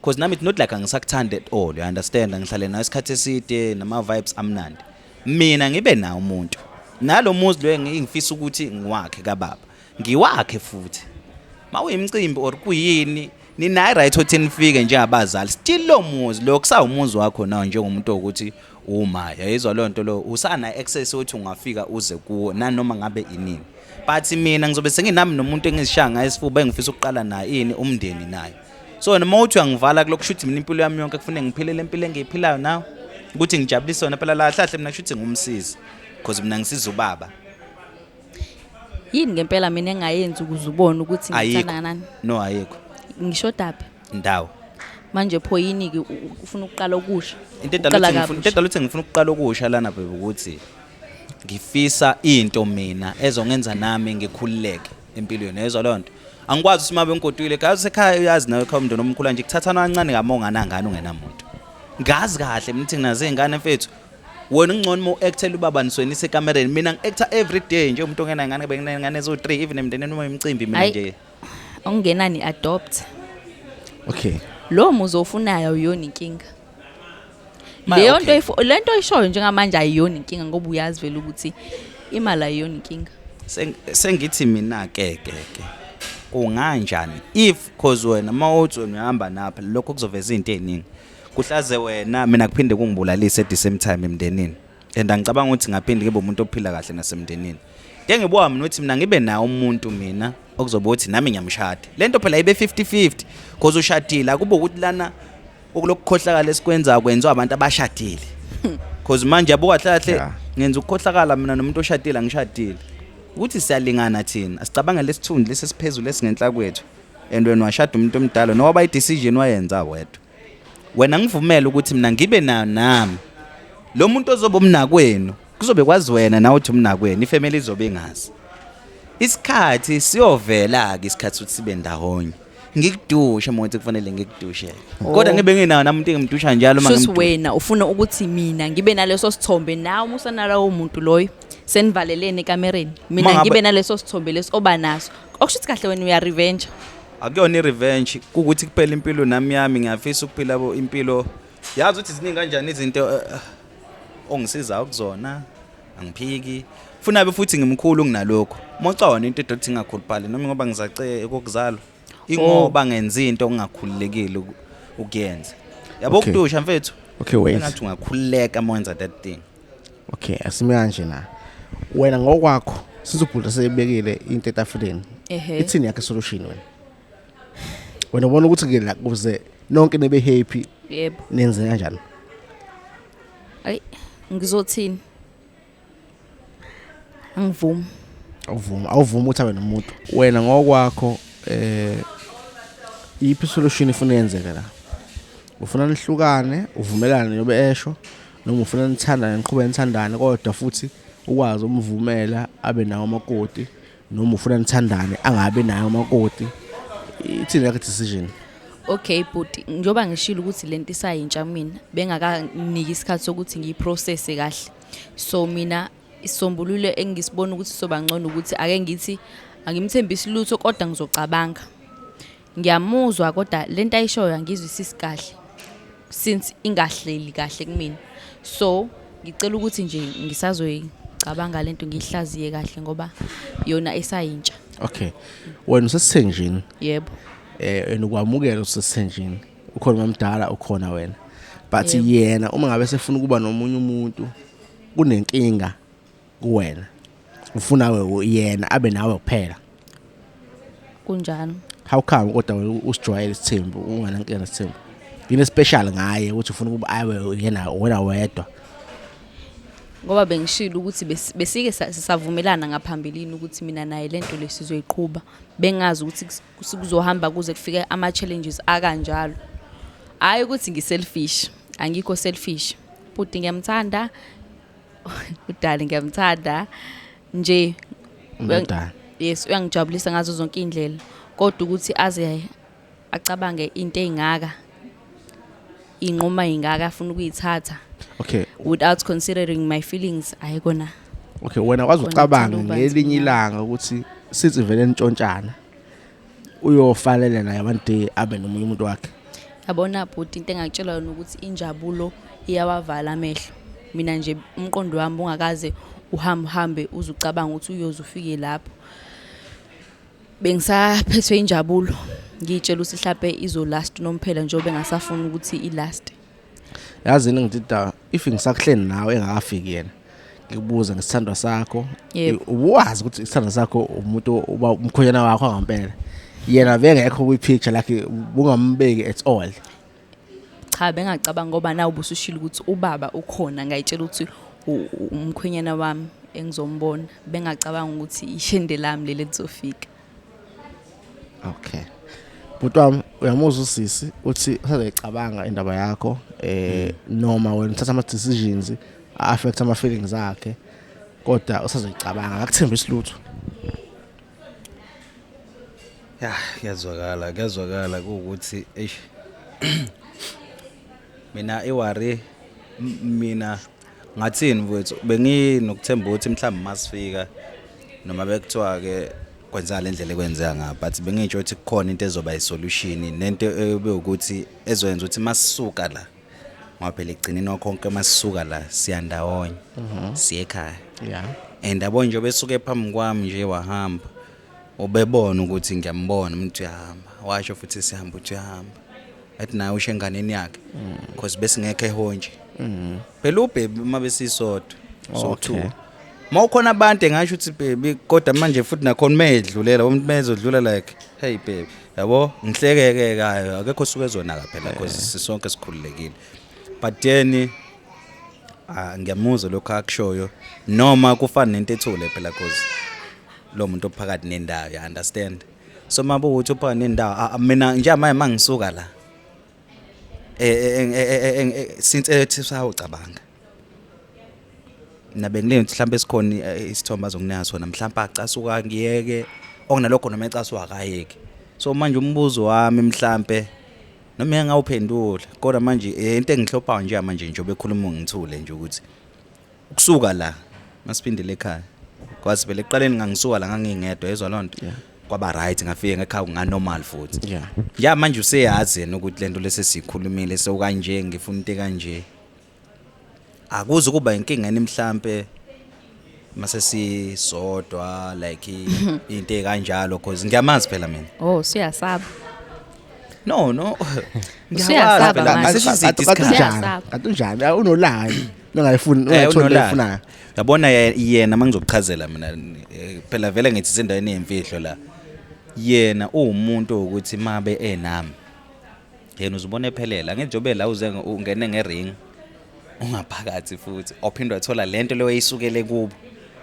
because nami it's not like angisakuthanda at all, you understand? Ngihlale nawe isikhathi eside nama vibes amnandi. Mina ngibe nawo umuntu. Nalo muzi lo engifisa ukuthi ngiwakhe kababa. Ngiwakhe futhi. Mawuyimcimbi or kuyini ninayo right ukuthi nifike njengabazali, still lo muzi lo kusawumuzi wakho nawo njengomuntu ukuthi uma yayizwa leyo nto lo usana access ukuthi ungafika uze kuwo nanoma ngabe inini. But mina ngizobe senginami nomuntu engizishaya ngaye isifuba engifisa ukuqala naye ini umndeni naye. So noma uthi uyangivala kulokhu, kusho ukuthi mina impilo yami yonke kufanele ngiphile le mpilo engiyiphilayo nawe ukuthi ngijabulise wena. Phela la hlahle mina kusho ukuthi ngumsizi because mina ngisiza ubaba. Yini ngempela mina engayenzi ukuze ubone ukuthi Ayikho. ngithanda kanani? No, ayikho. Ngishotaphi? Ndawo. Manje pho yini ke ufuna ukuqala okusha? Into edala Uqala ukuthi ngifuna kabusha. into edala ukuthi ngifuna ukuqala okusha lana bebe ukuthi ngifisa into mina ezongenza nami ngikhululeke empilweni, yezwa leyo nto. Angikwazi ukuthi uma bengigodukile ekhaya usekhaya, uyazi nawe ekhaya umndeni omkhulu nje kuthathana kancane ngamongana ngane ungenamuntu. Ngazi kahle mina ukuthi nginazo iy'ngane mfethu. Wena ungcono uma u-actela ubaba niswenise ekamereni, mina ngi-acta every day nje umuntu ongenangane, benginengane eziwu-3 even emndenini uma imicimbi mina Hhayi. nje. Okungenani adopt. Okay. Lo muzi ofunayo awuyona inkinga. Ma, Leyo okay. nto le nto oyishoyo njengamanje ayiyona inkinga ngoba uyazi vele ukuthi imali ayiyona inkinga. Sengithi mina ke ke ke kunganjani if cause wena mawuthi wena uyahamba napha lokho kuzoveza izinto eziningi kuhlaze wena, mina kuphinde kungibulalise at the same time emndenini, and angicabanga ukuthi ngaphinde ngibe umuntu ophila kahle nasemndenini. Ngeke ngibuka mina ukuthi mina ngibe nawo umuntu mina okuzoba ukuthi nami ngiyamshada. Lento phela ibe 50-50 cause ushadile, akube ukuthi lana okulokukhohlakala esikwenzayo kwenziwa abantu abashadile, cause manje yabo kahle kahle ngenza ukukhohlakala mina nomuntu oshadile angishadile ukuthi siyalingana thina. Asicabange lesithunzi lesiphezulu esingenhla kwethu, and wena washada umuntu omdala noba i-decision wayenza wedwa wena. Ngivumele ukuthi mina ngibe nayo nami lo muntu ozoba umnakwenu, kuzobe kwazi wena nawe uthi umnakwenu, ifamily izobe ingazi. Isikhathi siyovela ke isikhathi sokuthi sibe ndawonye, ngikudushe uma ukuthi kufanele ngikudushe, kodwa ngibe nginawo nami umuntu engimdusha njalo uma Shuthi ngimdusha. wena ufuna ukuthi mina ngibe naleso sithombe nawe uma usanalowo muntu loyo senivalelene ekamereni, mina ngibe naleso sithombe leso oba naso, okusho ukuthi kahle wena uya revenge. Akuyona i-revenge, kukuthi kuphela impilo nami yami ngiyafisa ukuphila bo impilo. Yazi ukuthi ziningi kanjani izinto ongisizayo kuzona, angiphiki. Funa be futhi ngimkhulu kunalokho. Moca wona into edothi ngingakhuluphali noma ngoba ngizace kokuzalwa. Ingoba ngenza into ongakhululekile ukuyenza. Yabo ukudusha mfethu. Okay, wait. Engathi ungakhululeka uma wenza that thing. Okay, asime kanje na. Wena ngokwakho since ubhuti seyibekile into etafuleni. Ithini yakhe solution wena? Wena ubona ukuthi ke la kuze nonke nibe happy. Yebo. Nenze kanjani? Ayi, ngizothini? Angivumi. Awuvumi, awuvumi ukuthi abe nomuntu. Wena ngokwakho iphi solution ifuna yenzeke la? Ufuna nihlukane, uvumelane nobe esho, noma ufuna nithandane niqhubeke nithandane kodwa futhi ukwazi umvumela abe nawo umakoti, noma ufuna nithandane angabe nayo umakoti. Ithini yakhe decision? Okay bhuti, njengoba ngishilo ukuthi lento isayintsha mina, bengakaniki isikhathi sokuthi ngiyiprocesse kahle. So mina isombululo engisibona ukuthi soba ngcono ukuthi ake ngithi angimthembisi lutho kodwa ngizocabanga. Ngiyamuzwa kodwa lento ayishoyo angizwisisi kahle since ingahleli kahle kumina. So ngicela ukuthi nje ngisazoyicabanga lento ngiyihlaziye kahle ngoba yona isayintsha. Okay. Wena usesithenjini? Yebo. And ukwamukela usesithenjini. Ukhona mamdala, ukhona wena. But yena uma ngabe sefuna ukuba nomunye umuntu kunenkinga kuwena. Ufuna yena abe nawe kuphela. Kunjalo. How come kodwa wena usijwayele isithembu unganankinga nesithembu? Yini special ngaye ukuthi ufuna ukuba abe yena wena wedwa? Ngoba bengishilo ukuthi besike savumelana ngaphambilini ukuthi mina naye lento lesizoyiqhuba. Bengazi ukuthi kuzohamba kuze kufike ama challenges akanjalo. Hayi ukuthi ngiselfish, angikho selfish. Bhuti ngiyamthanda. Udali ngiyamthanda nje. Umdala. Yes, uyangijabulisa ngazo zonke indlela. Kodwa ukuthi aze acabange into engaka, inqoma ingaka afuna ukuyithatha. Okay. Without considering my feelings, ayikona. Okay, wena wazi ucabanga ngelinye ilanga ukuthi sithi vele ntshontshana uyofanele naye one day abe nomunye umuntu wakhe. Yabona bhuti, into engakutshela yona ukuthi injabulo iyawavala amehlo. Mina nje umqondo wami ungakaze uhambe uzucabanga ukuthi uyoze ufike lapho. Bengisaphethwe injabulo, ngiyitshela ukuthi mhlambe izolast nomphela njengoba engasafuni ukuthi ilast. Yazi ngidida if ngisakuhleni nawe engakafiki yena ngikubuza ngesithandwa sakho, uwazi ukuthi isithandwa sakho umuntu uba umkhonyana wakho ngempela, yena bengekho kwi picture like bungambeki at all. Cha, bengacabanga ngoba nawe ubusushilo ukuthi ubaba ukhona, ngayitshela ukuthi umkhwenyana wami engizombona, bengacabanga ukuthi ishende lami leli lizofika. Okay. Bhuti wami, uyamuzwa usisi uthi usazoyicabanga indaba yakho, noma wena uthatha ama decisions affect ama feelings akhe, kodwa usazoyicabanga, akakuthembisi lutho. Ya, kuyazwakala, kuyazwakala ukuthi eish mina iworry mina ngathini mfowethu, benginokuthemba ukuthi mhlawumbe masifika noma bekuthiwa ke kwenzeka le ndlela ekwenzeka ngayo, but bengitsho ukuthi kukhona into ezoba isolution nento ebe ukuthi ezoyenza ukuthi masisuka la, ngoba phela ekugcineni konke masisuka la siya ndawonye, siye ekhaya. And yabo nje besuke phambi kwami nje wahamba, ubebona ukuthi ngiyambona umuntu uyahamba, washo futhi sihamba uthi uyahamba, athi naye usho enganeni yakhe because besingekho ehonje phela ubaby uma besisodwa so two mawukhona abantu engasho ukuthi baby, kodwa manje futhi nakhona medlulela umuntu mezodlula like hey baby, yabo ngihlekeke kayo, akekho osuke ezonaka phela because sisonke sikhululekile. But then ngiyamuzwa lokho akushoyo, noma kufana nento ethule phela because lo muntu ophakathi nendawo, you understand. So mabe ukuthi uphakathi nendawo, mina nje manje mangisuka la since ethi sawucabanga mina bengilinde ukuthi mhlawumbe sikhona isithombe azokunika sona, mhlawumbe acasuka ngiyeke okunalokho noma ecasuka akayeki. So manje umbuzo wami mhlambe noma engawuphendula, kodwa manje into engihlophayo nje manje nje obekhuluma ngithule nje ukuthi ukusuka la masiphindele ekhaya, kwazi phela ekuqaleni ngangisuka la ngangingedwa, yezwa lonto. Kwaba right, ngafike ngekhaya nga normal futhi. Ya, manje useyazi yena ukuthi lento lesesikhulumile sokanje, ngifuna into kanje, akuze kuba inkinga yini mhlambe mase sisodwa, like into ekanjalo, cause ngiyamazi phela mina. Oh, siyasaba. No, Usuyasaba ngiyakwazi phela. manje. Sesizide Kanti isikhathi. unjani? Siyasaba. Kanti unjani? Ah, unolaka ungayifuni, ungayitholi unolaka. leyifunayo. Yabona, yena mangizokuchazela mina, phela vele ngithi isendaweni yemfihlo la. Yena uwumuntu ukuthi mabe enami, yena uzibona ephelela. Angithi njengoba la uze ungene ngering ungaphakathi futhi ophinde wathola lento leyo eyisukele kubo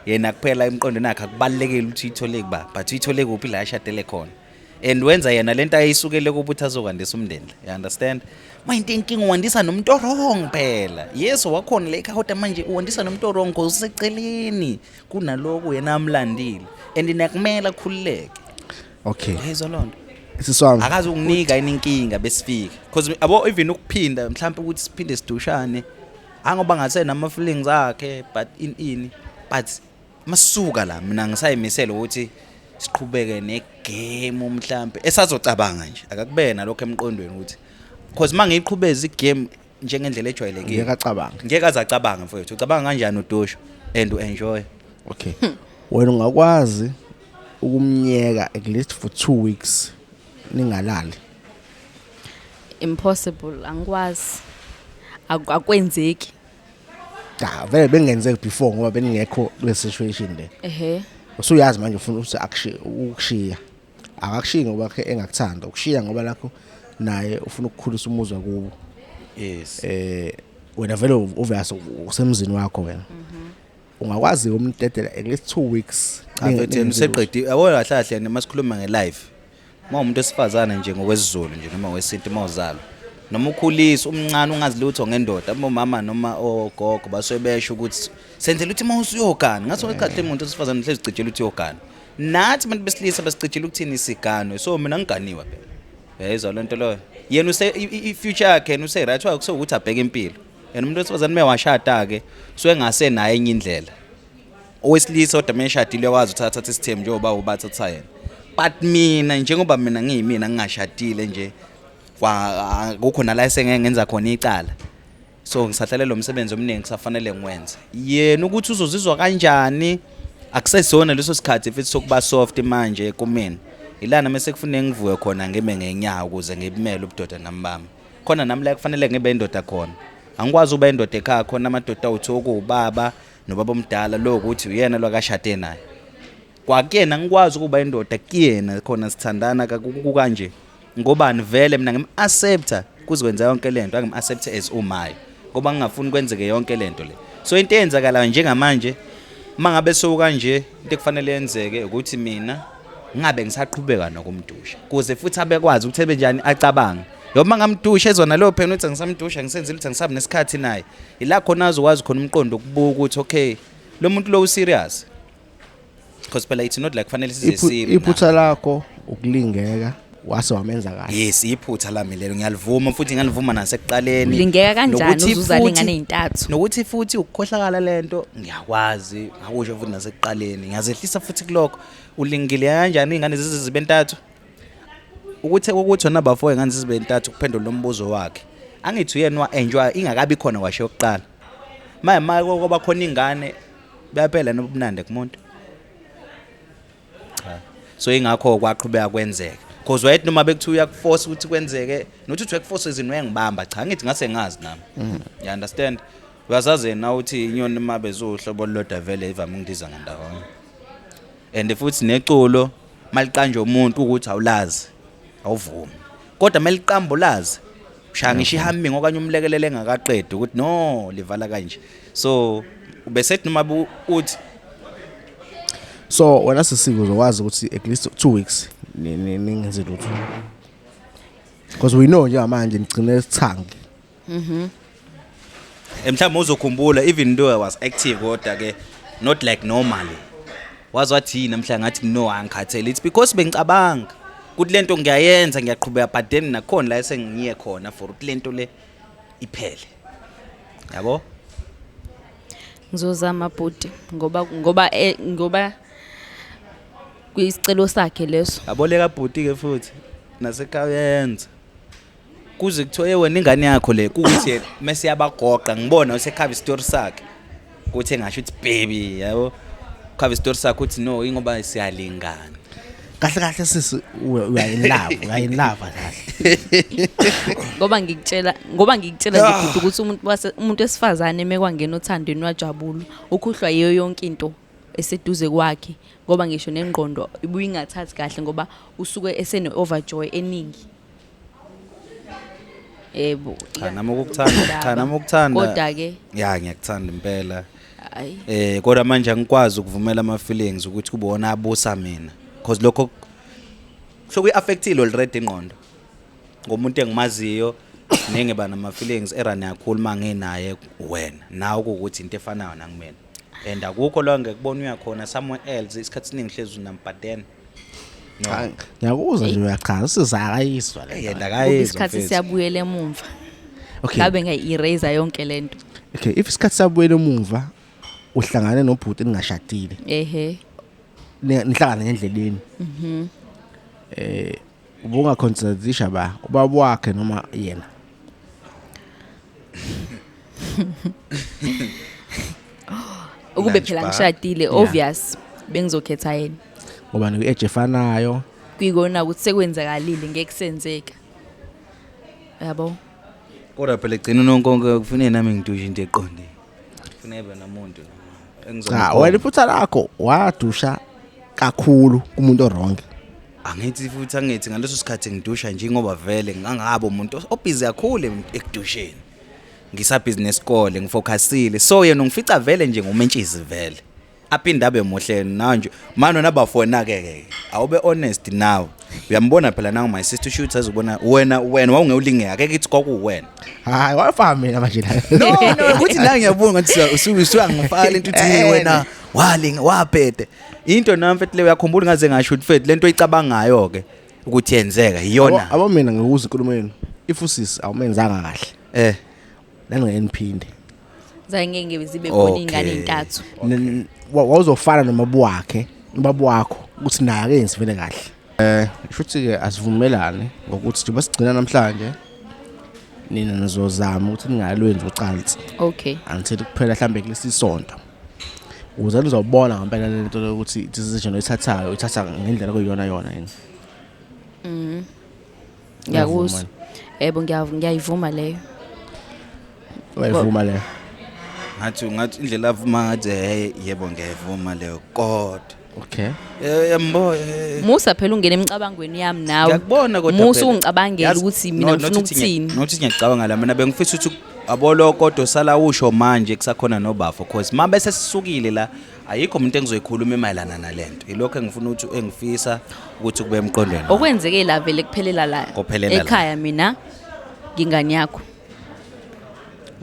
yena kuphela emqondweni wakhe, akubalulekile ukuthi uyithole kuba, but uyithole kuphi la ashadele khona, and wenza yena lento ayisukele kubo ukuthi azokwandisa umndeni, you understand? Ma into inkinga, uwandisa nomuntu wrong phela. Yeso wakhona le ekhaya, kodwa manje uwandisa nomuntu wrong because useceleni kunaloku yena amlandile, and nakumele akhululeke. Yezwa lonto? Siswami. Akaze ukunika yini inkinga besifika, because abo even ukuphinda mhlawumbe ukuthi siphinde sidushane, angoba ngase nama feelings akhe, but in but masuka la mina ngisayimisela ukuthi siqhubeke negame, mhlambe esazocabanga nje akakubeke nalokho emqondweni ukuthi, because mangiyiqhubeza igame njengendlela ejwayelekile, Ngeke acabange. Ngeke azacabanga, mfowethu. Ucabanga kanjani udusho and uenjoy? Okay, wena ungakwazi ukumnyeka at least for 2 weeks ningalali? Impossible, angikwazi. Akwenzeki. Cha, vele bengenzeki before ngoba beningekho kule situation le. Usuyazi manje ufuna ukuthi akushiye, ukushiya akakushiyi ngoba khe engakuthanda, ukushiya ngoba lakho naye ufuna ukukhulisa umuzwa kubo. Wena vele obvious usemzini wakho, wena ungakwazi umdedela at least 2 weeks? Cha mfethu, yena useqedile, yabona. Kahle kahle noma sikhuluma ngelife, uma umuntu wesifazane nje ngokwesiZulu nje noma wesintu, uma uzalwa noma ukhulisa umncane ungazi lutho ngendoda, abomama noma ogogo basuke besho ukuthi senzela ukuthi uma usuyogana ngaso isikhathi umuntu wesifazane hlezi ucijela ukuthi uyogana. Nathi abantu besilisa basicijela ukuthini isiganwe. So mina ngiganiwe phela, uyayizwa lento loyo. Yena use i-future yakhe, yena use-right wakhe, kusewukuthi abheke impilo. And umuntu wesifazane uma washada-ke suke ngasenayo enye indlela. Owesilisa kodwa uma eshadile uyakwazi ukuthi athathe isithembu njengoba ubathatha yena, but mina njengoba mina ngiyimina ngingashadile nje, akukho nala esengeke ngenza khona icala, so ngisahlalela umsebenzi omningi kusafanele ngiwenze. Yena ukuthi uzozizwa kanjani, akusesona leso sikhathi futhi sokuba soft manje kumina. Ilana mase kufuneka ngivuke khona, ngime ngenyawo ukuze ngibimele ubudoda nami bami khona, nami la kufanele ngibe indoda khona. Angikwazi ukuba indoda ekhaya khona amadoda awuthi okuwubaba nobaba omdala lo ukuthi uyena lo akashade naye kwakuyena. Ngikwazi ukuba indoda kuyena khona sithandana kanje ngobani vele mina ngim-accepta kuzokwenza yonke lento, angim-accept as umayo ngoba ngingafuni kwenzeke yonke lento le. So into eyenzakalayo njengamanje, uma ngabe sowukanje, into ekufanele yenzeke ukuthi mina ngabe ngisaqhubeka nokumdusha kuze futhi abekwazi ukuthi ebe njani acabange noma ngamdusha ezona leyo phela ukuthi ngisamdusha ngisenzile ukuthi angisabi nesikhathi naye. Ila khona azokwazi khona umqondo ukubuka ukuthi okay, lo muntu lo userious, because phela it's not like kufanele size sime. Iphutha lakho ukulingeka wase wamenza kahle. Yes, iphutha lami lelo, ngiyalivuma futhi ngalivuma nasekuqaleni. Ulingeka kanjani Nokuthi uzuzala ingane ey'ntathu? Nokuthi futhi ukukhohlakala lento ngiyakwazi, ngakusho futhi nasekuqaleni, ngiyazehlisa futhi kulokho. Ulingile kanjani iy'ngane zize zibe ntathu? Ukuthi wena bafo ingane zibe ntathu, kuphendula lo mbuzo wakhe, angithi uyena wa-enjoy ingakabi khona kwasho yokuqala. Maye maye kwaba khona ingane, buyaphela nobumnandi kumuntu. Cha, so ingakho kwaqhubeka kwenzeka, cause wayethi noma bekuthiwa uyakuforce ukuthi kwenzeke, nokuthi uthi uyakuforce izinto uyangibamba. Cha, ngithi ngase ngazi nami, you understand? Uyazazi yena uthi inyoni uma bezuhlobo olulodwa vele ivame ukundiza ngandawonye, and futhi neculo maliqanjwe umuntu ukuthi awulazi awuvumi, kodwa maliqamba ulazi ushaya ngisho ihumming okanye umlekelele engakaqedi ukuthi no livala kanje. So ubesethi noma uthi So wena sisiko uzokwazi ukuthi at least 2 weeks ningenzi lutho, because we know njengamanje nigcine sithangi. Mhlawumbe uzokhumbula, even though I was active kodwa ke not like normally. Wazi wathi yini namhlanje ngathi no, angikhathele. It's because bengicabanga ukuthi lento ngiyayenza, ngiyaqhubeka, but then nakhona la esengiye khona for ukuthi lento le iphele, yabo. Ngizozama bhuti, ngoba ngoba eh, ngoba Kuyisicelo sakhe leso. Aboleka bhuti ke futhi nasekhaya uyenza. Kuze kuthiwe wena ingane yakho le kuthi yena mase yabagoqa ngibona usekhava isitori sakhe. Kuthi engasho ukuthi baby yabo. Khava isitori sakhe uthi no ingoba siyalingana. Kahle kahle sisi uyayilava, uyayilava kahle. Ngoba ngikutshela nje futhi ukuthi umuntu wesifazane mekwangena othandweni wajabula, ukhuhlwa yiyo yonke into eseduze kwakhe, ngoba ngisho nengqondo ibuye ingathathi kahle ngoba usuke esene overjoy eningi, yebo. Cha, nami ukukuthanda, cha, nami ukuthanda. Kodwa ke Ya, ngiyakuthanda impela. Hayi. Kodwa manje angikwazi ukuvumela ama feelings ukuthi kube wona abusa mina because lokho sokuyi-affectile already ingqondo ngomuntu engimaziyo nengiba nama feelings erani kakhulu manginaye wena nawe, ukuthi into efanayo nangimina and akukho la ngekubona uyakhona somewhere else isikhathi esiningi hlezi unami, but then no. Cha, ngiyakuzwa nje, uyachaza usizakayiswa le. Yena Ngoba akayizwa, isikhathi mfethu. siyabuyela emumva. Okay. Ngabe ngayi-erase yonke lento. Okay, if isikhathi sabuyela emuva uhlangane nobhuti ningashadile, nihlangane ngendleleni, ubungaconsiderisha ba ubaba wakhe noma yena? Ukube Lunch phela bar. ngishadile, obvious bengizokhetha yena. Ngoba niku-age efanayo. Kuyikona ukuthi sekwenzakalile, ngeke kusenzeka, yabo. Kodwa phela egcina nonkonke kufanele nami ngidushe into eqondile, kufanele ebe nomuntu Cha, engizomkhomba. wena iphutha lakho wadusha kakhulu kumuntu o-wrong. Angithi futhi angithi ngaleso sikhathi ngidusha nje ngoba vele ngangabo umuntu obusy kakhulu ekudusheni, ngisabhizi nesikole, ngifocusile, so yena ungifica vele nje ngumentshisi vele, aphinde abe muhle manje manje nabafona ke ke awube honest nawe, uyambona phela nangu my sister shoot azobona wena wawungewulingeka, ake kithi kwakuwena. Hayi, wafaka mina manje la. No, ukuthi la ngiyabona ngathi usuyangifaka lento uthi wena walinga wabhede into nami mfethu leyo, uyakhumbula ngaze ngasho ukuthi mfethu lento oyicabangayo ke ukuthi yenzeka iyona. Abo mina ngikuza inkulumo yenu, if usisi awumenzanga kahle, nangeke niphinde. Zange ngeke zibe khona iy'ngane ey'ntathu. Wawuzofana nomaba wakhe, ubaba wakho ukuthi naye akenzi vele kahle. Shuthi ke asivumelane ngokuthi njengoba sigcina namhlanje nina nizozama ukuthi ningalwenzi ucansi until kuphela mhlambe kulesi sonto, ukuze nizobona ngempela lento lokuthi decision oyithathayo uyithatha ngendlela kuyiyona yona yini. Ngiyakuzwa, yebo, ngiyayivuma leyo. Uyayivuma leyo? Ngathi indlela avuma ngathi, hey, yebo, ngiyayivuma leyo kodwa yambo. Musa phela ungena emicabangweni yami nawe. Ngiyakubona kodwa Musa phela. ungicabangela Yazi- ukuthi mina no, ngifuna not ukuthi ukuthini. Not ukuthi ngiyacabanga la, mina bengifisa ukuthi abolo kodwa sala usho manje kusakhona nobafo, cause ma bese sisukile la ayikho umuntu engizoyikhuluma emayelana nalento, ilokho engifuna ukuthi engifisa ukuthi kube emqondweni wami. Okwenzeke la vele kuphelela la. Kuphelela la. Ekhaya mina ngingane yakho.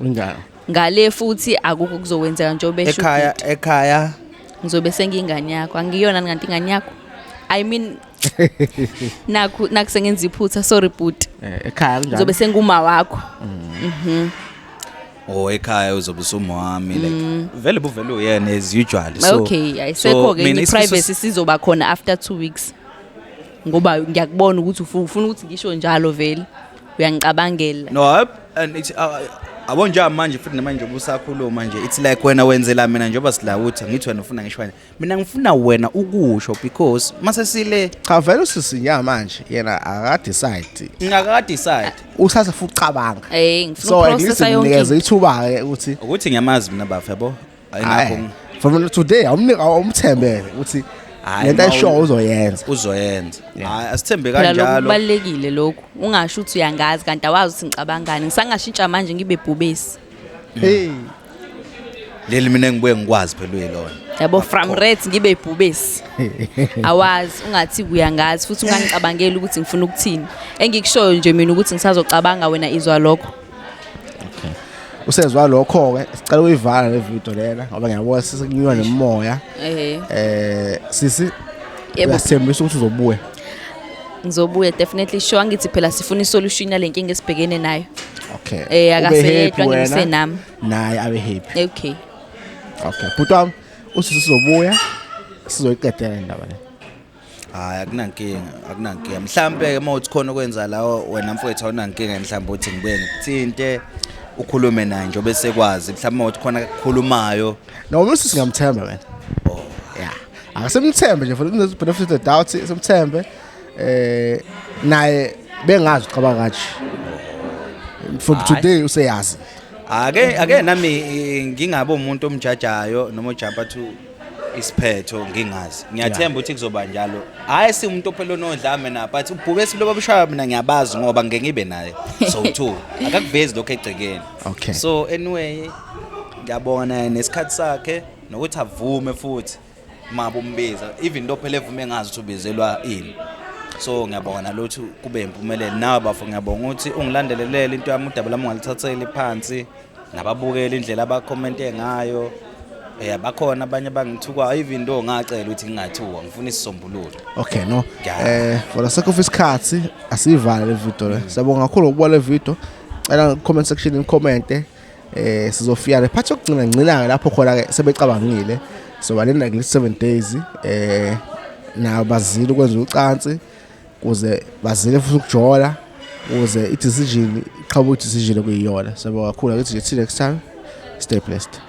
Ingane. Ngale futhi akukho kuzokwenzeka njengoba esho. Ekhaya, ekhaya. Ngizobe sengingane yakho, angiyona kanti ingane yakho, I mean, nakhu nakhu sengenza iphutha, sorry bhuti. Ekhaya kunjani? Ngizobe senguma wakho. Oh, ekhaya uzobe usumwami, like vele buvele uyena as usual, so Okay, ayisekho ke mina i-privacy, sizoba khona after 2 weeks ngoba ngiyakubona ukuthi ufuna ukuthi ngisho njalo, vele uyangicabangela. No, and it's abo nje manje futhi namanje njengoba usakhuluma nje, it's like wena wenzela mina njengoba sila uthi ngithi wena ufuna ngisho wena, mina ngifuna wena ukusho because mase sile. Cha, vele usisi manje yena akadecide. Ngingakadecide. Usasa futhi ucabanga. Ngifuna So at least ukuprocessa yonke nginikeze into. ithuba ke ukuthi Ukuthi ngiyamazi mina bafa, yabo, ayinakho. Hhayi, from today awumnika, awumthembele ukuthi Hhayi, lento ayishoyo uzoyenza. Uzoyenza, hayi, asithembe Phela lokhu kanjalo. kubalulekile lokhu, ungasho ukuthi uyangazi kanti awazi ukuthi ngicabangani, ngisangashintsha manje ngibe bhubesi. Hey. Leli mina engibuye ngikwazi phela uyilona. Yabo, from red ngibe ibhubesi, awazi, ungathi uyangazi futhi ungangicabangeli ukuthi ngifuna ukuthini. Engikushoyo nje mina ukuthi ngisazocabanga, wena izwa lokho. Usezwa lokho ke, sicela ukuyivala le video lena ngoba ngiyabona sesekunyuka nemoya. Sisi, Yebo. uyasithembisa ukuthi uzobuya? Ngizobuya definitely, sure. Angithi phela sifuna isolution yale nkinga esibhekene nayo. Okay. Eh, Ube akaseyedwa, happy wena, ngisenami. naye abe happy. Okay. Okay, bhuti wami, usisi uzobuya, sizoyiqedela indaba le. Hayi, akunankinga, akunankinga. Mhlambe ke uma uthi khona okwenza lawo wena mfowethu, awunankinga mhlambe uthi ngibuye ngikuthinte, ukhulume naye nje obesekwazi, mhlambe uma uthi khona akukhulumayo. No, uma singamthemba wena. Oh. Yeah, akasemthembe nje for the benefit of the doubt, simthembe. Naye bengazi ucabanga kanje from Hhayi. today useyazi. Ake nami ngingabe umuntu omjajayo noma ojumpa to isiphetho ngingazi. Ngiyathemba ukuthi kuzoba njalo. Hayi, siwumuntu ophela onodlame na, but ubhubesi lobo bushaya mina ngiyabazi ngoba ngeke ngibe naye. So two akakuvezi lokho egcekeni. So anyway, ngiyabonga naye nesikhathi sakhe nokuthi avume futhi mabe umbiza, even though phela evume ngazi ukuthi ubizelwa ini. So ngiyabonga nalothi kube impumelelo. Nawe bafo, ngiyabonga ukuthi ungilandelelele into yami, udaba lami ungalithatheli phansi, nababukela indlela abakhomente ngayo. Bakhona abanye abangithukayo, even though ngacela ukuthi ngingathukwa, ngifuna isisombululo. Okay, no. Yeah. For the sake of isikhathi, asivale le video le. Siyabonga kakhulu ukubuka le video. Cela comment section in comment. Sizofika le part yokugcina ngcina lapho khona ke sebecabangile. So balinda ke 7 days, nabo bazile ukwenza ucansi kuze bazile futhi ukujola ukuze i decision iqhamuke, i decision okuyiyona. Siyabonga kakhulu, akithi nje till next time, stay blessed.